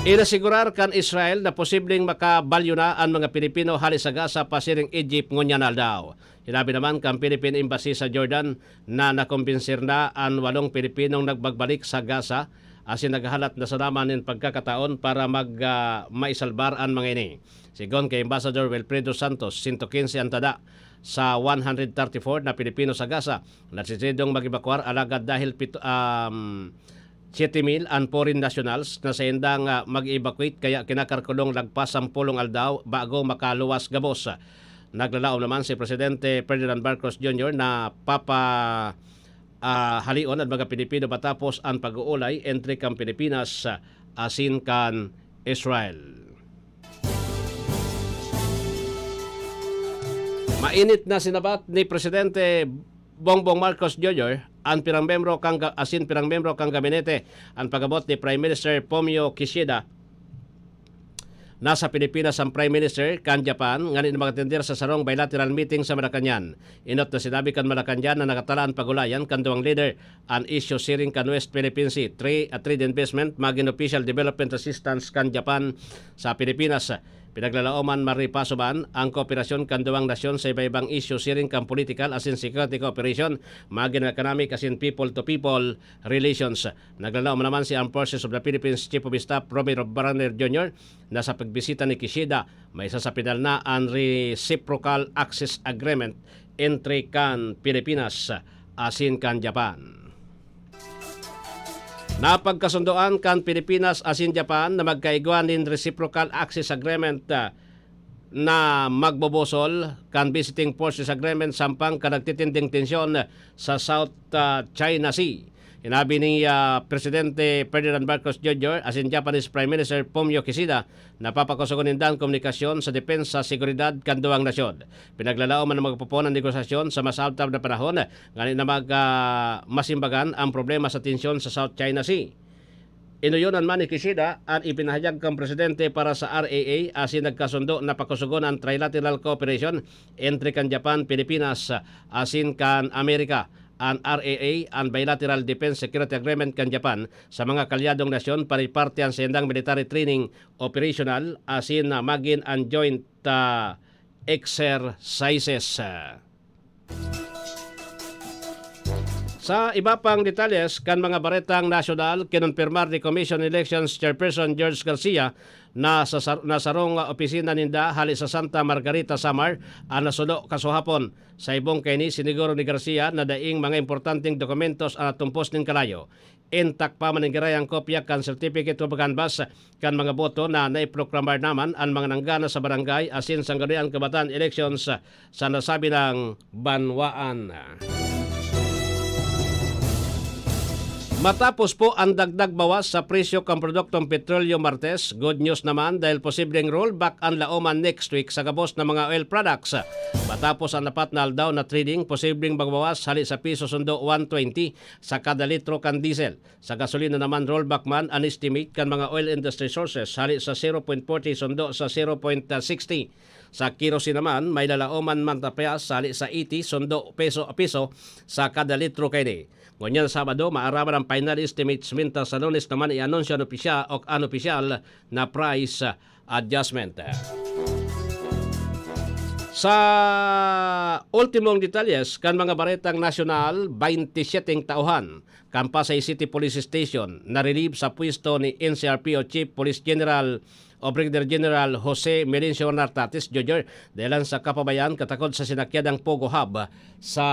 Inasigurar kan Israel na posibleng makabalyo na an mga Pilipino hali sa Gaza pasiring Egypt ngunyan aldaw. Sinabi naman kan Philippine Embassy sa Jordan na nakombinsir na an walong Pilipinong nagbagbalik sa Gaza asin naghahalat na sana man nin pagkakataon para mag, ah, maisalbar an mga ini. Sigon kay Ambassador Wilfredo Santos, sento quince an tada sa one hundred thirty-four na Pilipino sa Gaza na desididong mag-ebakwar, alagad dahil pito, um, siyete mil an foreign nationals na saindang, ah, mag-evacuate, kaya kinakalkulong lagpas sampolong aldaw bago makaluwas gabos. Naglalaom naman si Presidente Ferdinand Marcos Junior na papa, ah, halion an mga Pilipino matapos an pag-uulay entre kan Pilipinas, ah, asin kan Israel. Mainit na sinabat ni Presidente Bongbong Marcos Junior an pirang membro kan ga-, asin pirang membro kan gabinete an pag-abot ni Prime Minister Fumio Kishida. Nasa Pilipinas ang Prime Minister kan Japan nganing mag-atender sa sarong bilateral meeting sa Malacañang. Enot na sinabi kan Malacañang na nakatala an pag-ulayan kan duwang lider an isyu siring kan West Philippine Sea, trade, trade investment, magin official development assistance kan Japan sa Pilipinas. Pinaglalaoman man ripaso man ang kooperasyon kan duwang nasyon sa iba-ibang isyu siring kan political asin security cooperation, magin economic asin people-to-people relations. Naglalaom naman si Armed Forces of the Philippines Chief of Staff Romeo Baraner Junior na sa pagbisita ni Kishida, may sasapidal na an Reciprocal Access Agreement entre kan Pilipinas asin kan Japan. Napagkasundoan kan Pilipinas asin Japan na magkaigwa nin Reciprocal Access Agreement, ah, na magbubusol kan Visiting Forces Agreement sampang kan nagtitinding tensyon sa South, ah, China Sea. Sinabi ni, ah, Presidente Ferdinand Marcos Junior asin Japanese Prime Minister Fumio Kishida na papakusogon ninda an komunikasyon sa depensa, seguridad kan duwang nasyon. Pinaglalaom an magpopoon an negosasyon sa mas abtab na panahon, ngani na mag, ah, masimbagan ang problema sa tensyon sa South China Sea. Inuyonan man ni Kishida an ipinahayag kan presidente para sa R A A asin nagkasundo na pakusogon an trilateral cooperation entre kan Japan, Pilipinas, asin kan Amerika. An R A A, an Bilateral Defense Security Agreement kan Japan, sa mga kaalyadong nasyon, pariparte an saindang military training, operational, asin na magin an joint, ah, exercises. Sa iba pang detalles kan mga baretang nasyonal, kinonpirmar ni Commission on Elections Chairperson George Garcia na sa sar-, na sarong opisina ninda hali sa Santa Margarita, Samar, an nasulo kasuhapon. Sa ibong kaini, siniguro ni Garcia na daing mga importanteng dokumentos an natumpos nin kalayo. Intak pa man nin giraray an kopya kan Certificate of Canvass kan mga boto na naiproklamar naman an mga nanggana sa barangay asin sangguniang kabataan elections sa nasabi nang banwaan. Matapos po ang dagdag bawas sa presyo kan produktong petrolyo Martes, good news naman dahil posibleng rollback an laoman next week sa gabos na mga oil products. Matapos ang apat na aldaw na trading, posibleng magbawas hali sa piso sundo one twenty sa kada litro kan diesel. Sa gasolina naman, rollback man an estimate kan mga oil industry sources, hali sa zero point forty sundo sa zero point sixty. Sa kerosene naman, may lalaoman man ta piyas, hali sa eighty sundo peso, piso sa kada litro kaini. Ngunyan Sabado, maaraman ang final estimates, mintas sa Lunes naman i-anunsyo an opisyal o an opisyal na price adjustment. Sa ultimong detalyes kan mga baretang nasyonal, baynte siyeteng tauhan kan Pasay City Police Station na-relieve sa pwesto ni N C R P O Chief Police General o Brigadier General Jose Melencio Nartates Junior dahilan sa kapabayaan katakod sa sinakyadang Pogo Hub sa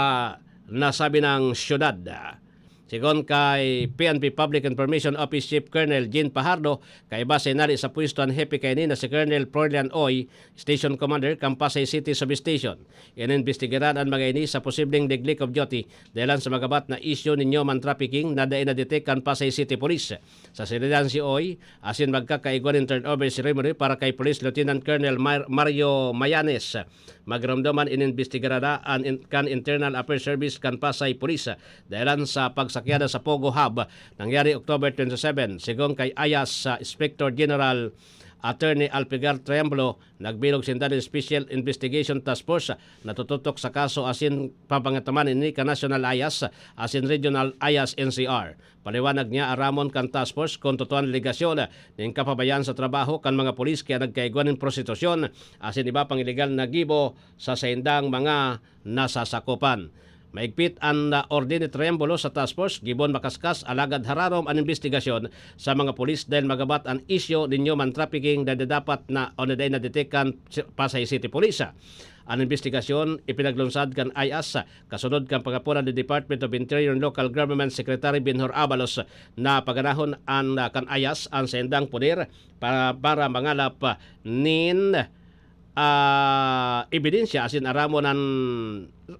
nasabi nang syudad. Sigon kay P N P Public Information Office Chief Colonel Jean Pajardo, kaiba sa inali sa pwesto an hepe kaini na si Colonel Florian Oy, Station Commander kan Pasay City Substation. Inimbestigaran an mga ini sa posibleng neglect of duty dahilan sa magabat na isyu nin human trafficking na dai na-detect kan Pasay City Police. Sa salidan si Oy, asin magkakaigwa nin turnover ceremony para kay Police Lieutenant Colonel Mar-, Mario Mayanes. Magiromdoman inimbestigaran na an in-, kan Internal Affairs Service kan Pasay Police dahelan sa pagsakyada sa Pogo Hub nangyari October twenty-seven, sigon kay Ayas, ah, Inspector General Attorney Alpigar Triangulo, nagbilog sinda nin Special Investigation Task Force na tututok sa kaso asin papangataman ini kan National Ayas asin Regional Ayas N C R. Paliwanag niya, aramon kan task force kun totoo an alegasyon nin kapabayaan sa trabaho kan mga pulis kaya nagkaigwa nin prostitusyon asin iba pang ilegal na gibo sa saindang mga nasasakopan. Maigpit an, ah, orde ni Triangulo sa task force, gibon makaskas, alagad hararom an imbestigasyon sa mga pulis dahil magabat an isyu nin human trafficking na dapat na o na dai na-detect kan Pasay City Police. An imbestigasyon ipinaglunsad kan Ayas kasunod kan pangaponan ni Department of Interior and Local Government Secretary Benhur Abalos na paganahon an, ah, kan Ayas an saindang poder para, para mangalap, ah, nin, ah, ebidensya asin aramon an,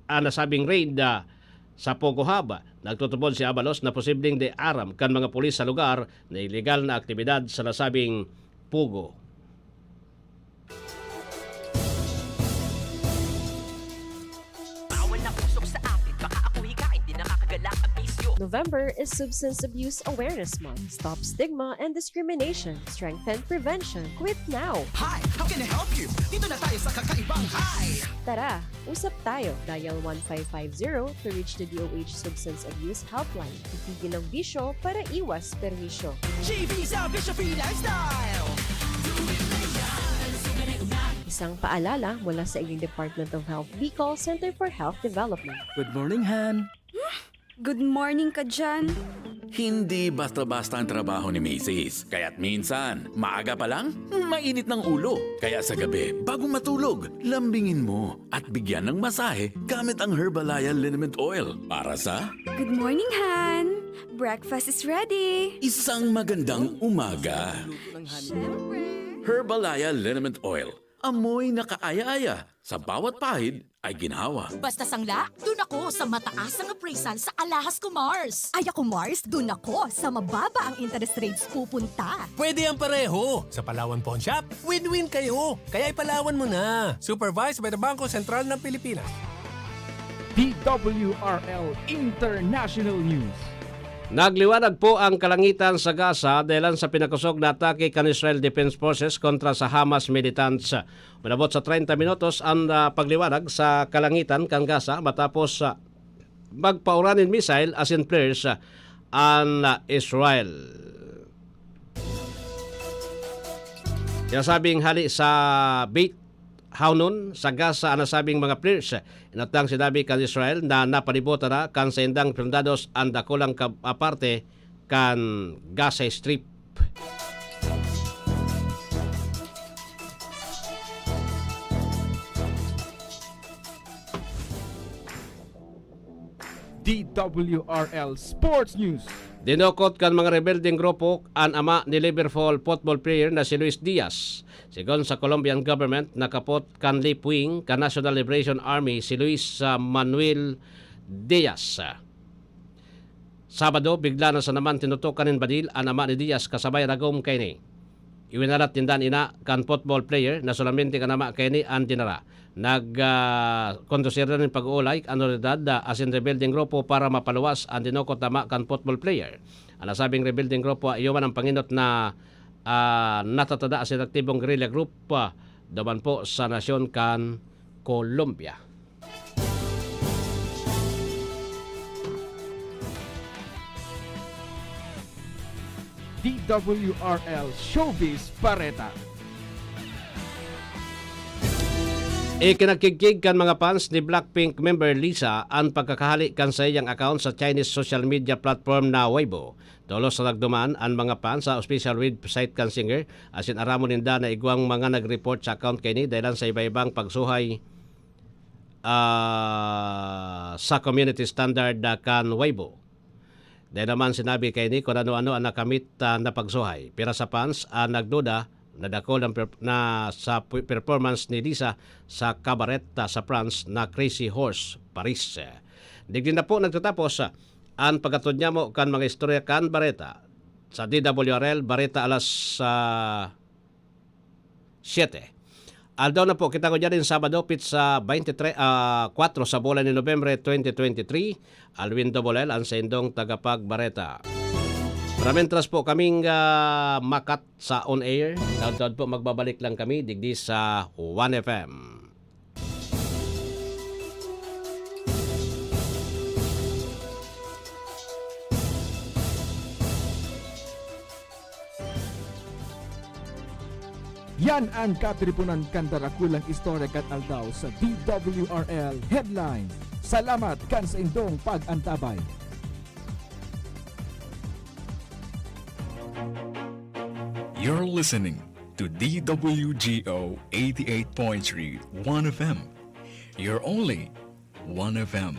an nasabing raid, ah, sa Pogo Hub. Nagtutubod si Abalos na posibleng dai aram kan mga pulis sa lugar na ilegal na aktibidad sa nasabing Pogo. Bawal na usok sa atin, baka ako hikain, di nakakagala ang bisyo. November is Substance Abuse Awareness Month. Stop stigma and discrimination. Strengthen prevention. Quit now! Hi! How can I help you? Dito na tayo sa kakaibang Hi! Tara, usap tayo. Dial one five five zero to reach the D O H Substance Abuse Helpline. Itigil ang bisyo para iwas perwisyo. G V sa Bisyo Free Lifestyle! Isang paalala mula sa inyong Department of Health Bicol Center for Health Development. Good morning, Han. Good morning ka dyan. Hindi basta-basta ang trabaho ni Misis. Kaya't minsan, maaga pa lang, mainit ng ulo. Kaya sa gabi, bago matulog, lambingin mo at bigyan ng masahe gamit ang Herbalaya Liniment Oil para sa Good morning, Han. Breakfast is ready. Isang magandang umaga. Siyempre. Herbalaya Liniment Oil. Amoy na kaaya-aya. Sa bawat pahid ay ginhawa. Basta sangla, dun ako sa mataas ang appraisal sa Alahas ko Mars. Ay ako Mars, dun ako sa mababa ang interest rates pupunta. Pwede ang pareho. Sa Palawan Pawn Shop, win-win kayo. Kaya ipalawan mo na. Supervised by the Bangko Sentral ng Pilipinas. D W R L International News. Nagliwanag po ang kalangitan sa Gaza dahilan sa pinakosog na atake kan Israel Defense Forces kontra sa Hamas militants. Manabot sa treinta minutos an, ah, pagliwanag sa kalangitan kan Gaza matapos, ah, magpaura nin missile asin flares, ah, an, ah, Israel. Sinasabing hali sa Beit Hanoun sa Gaza an nasabing mga flares. Inatang sinabi kan Israel na napalibutan na kan saindang soldados an dakulang kab-, ah, parte kan Gaza Strip. D W R L Sports News. Dinukot kan mga rebeldeng grupo an ama ni Liverpool football player na si Luis Diaz. Sigon sa Colombian government, nakapot kan left wing kan National Liberation Army si Luis, ah, Manuel Diaz. Sabado, bigla na sana man tinutukan nin badil an ama ni Diaz kasabay ragom kaini. Iwinalat ninda an ina kan football player na solamente kan ama kaini an dinara. Nag, ah, kondusir na nin pag-uulay an otoridad, ah, asin rebeldeng grupo para mapaluwas an dinukot na ama kan football player. An nasabing rebeldeng grupo, iyo man ang pangenot na, ah, natatada asin aktibong guerrilla group, ah, duman po sa nasyon kan Colombia. D W R L Showbiz Bareta. Ikinagkigkig kan mga fans ni Blackpink member Lisa an pagkakahali kan saiyang account sa Chinese social media platform na Weibo. Tolos na nagduman an mga fans sa official website kan singer, asin aramon ninda na igwang mga nag-report sa account kaini dahilan sa iba-ibang pagsuhay, ah, sa community standard na kan Weibo. Dai naman sinabi kaini kun ano-ano an nakamit, ah, na pagsuhay. Pira sa fans an nagduda na dakul ang per-, na sa pu-, performance ni Lisa sa cabaret, ah, sa France na Crazy Horse, Paris. Digdi na po nagtatapos, ah, an paghatod nyamo kan mga istorya kan Bareta sa D W R L Bareta alas, ah, siyete. Aldaw na po, kita ko dyan yung Sabado, petsa twenty-three, ah, kwatro sa bulan ni Nobyembre twenty twenty-three. Alwin Dobolel, ang saindong tagapagbareta. Para mientras po kaming, ah, makat sa on air, taod-taod po magbabalik lang kami digdi sa One F M. Yan ang katiriponan kan darakulang istorya kan aldaw sa D W R L Headlines. Salamat kan saindong pag-antabay. You're listening to D W G O eighty-eight point three One F M. You're only One F M.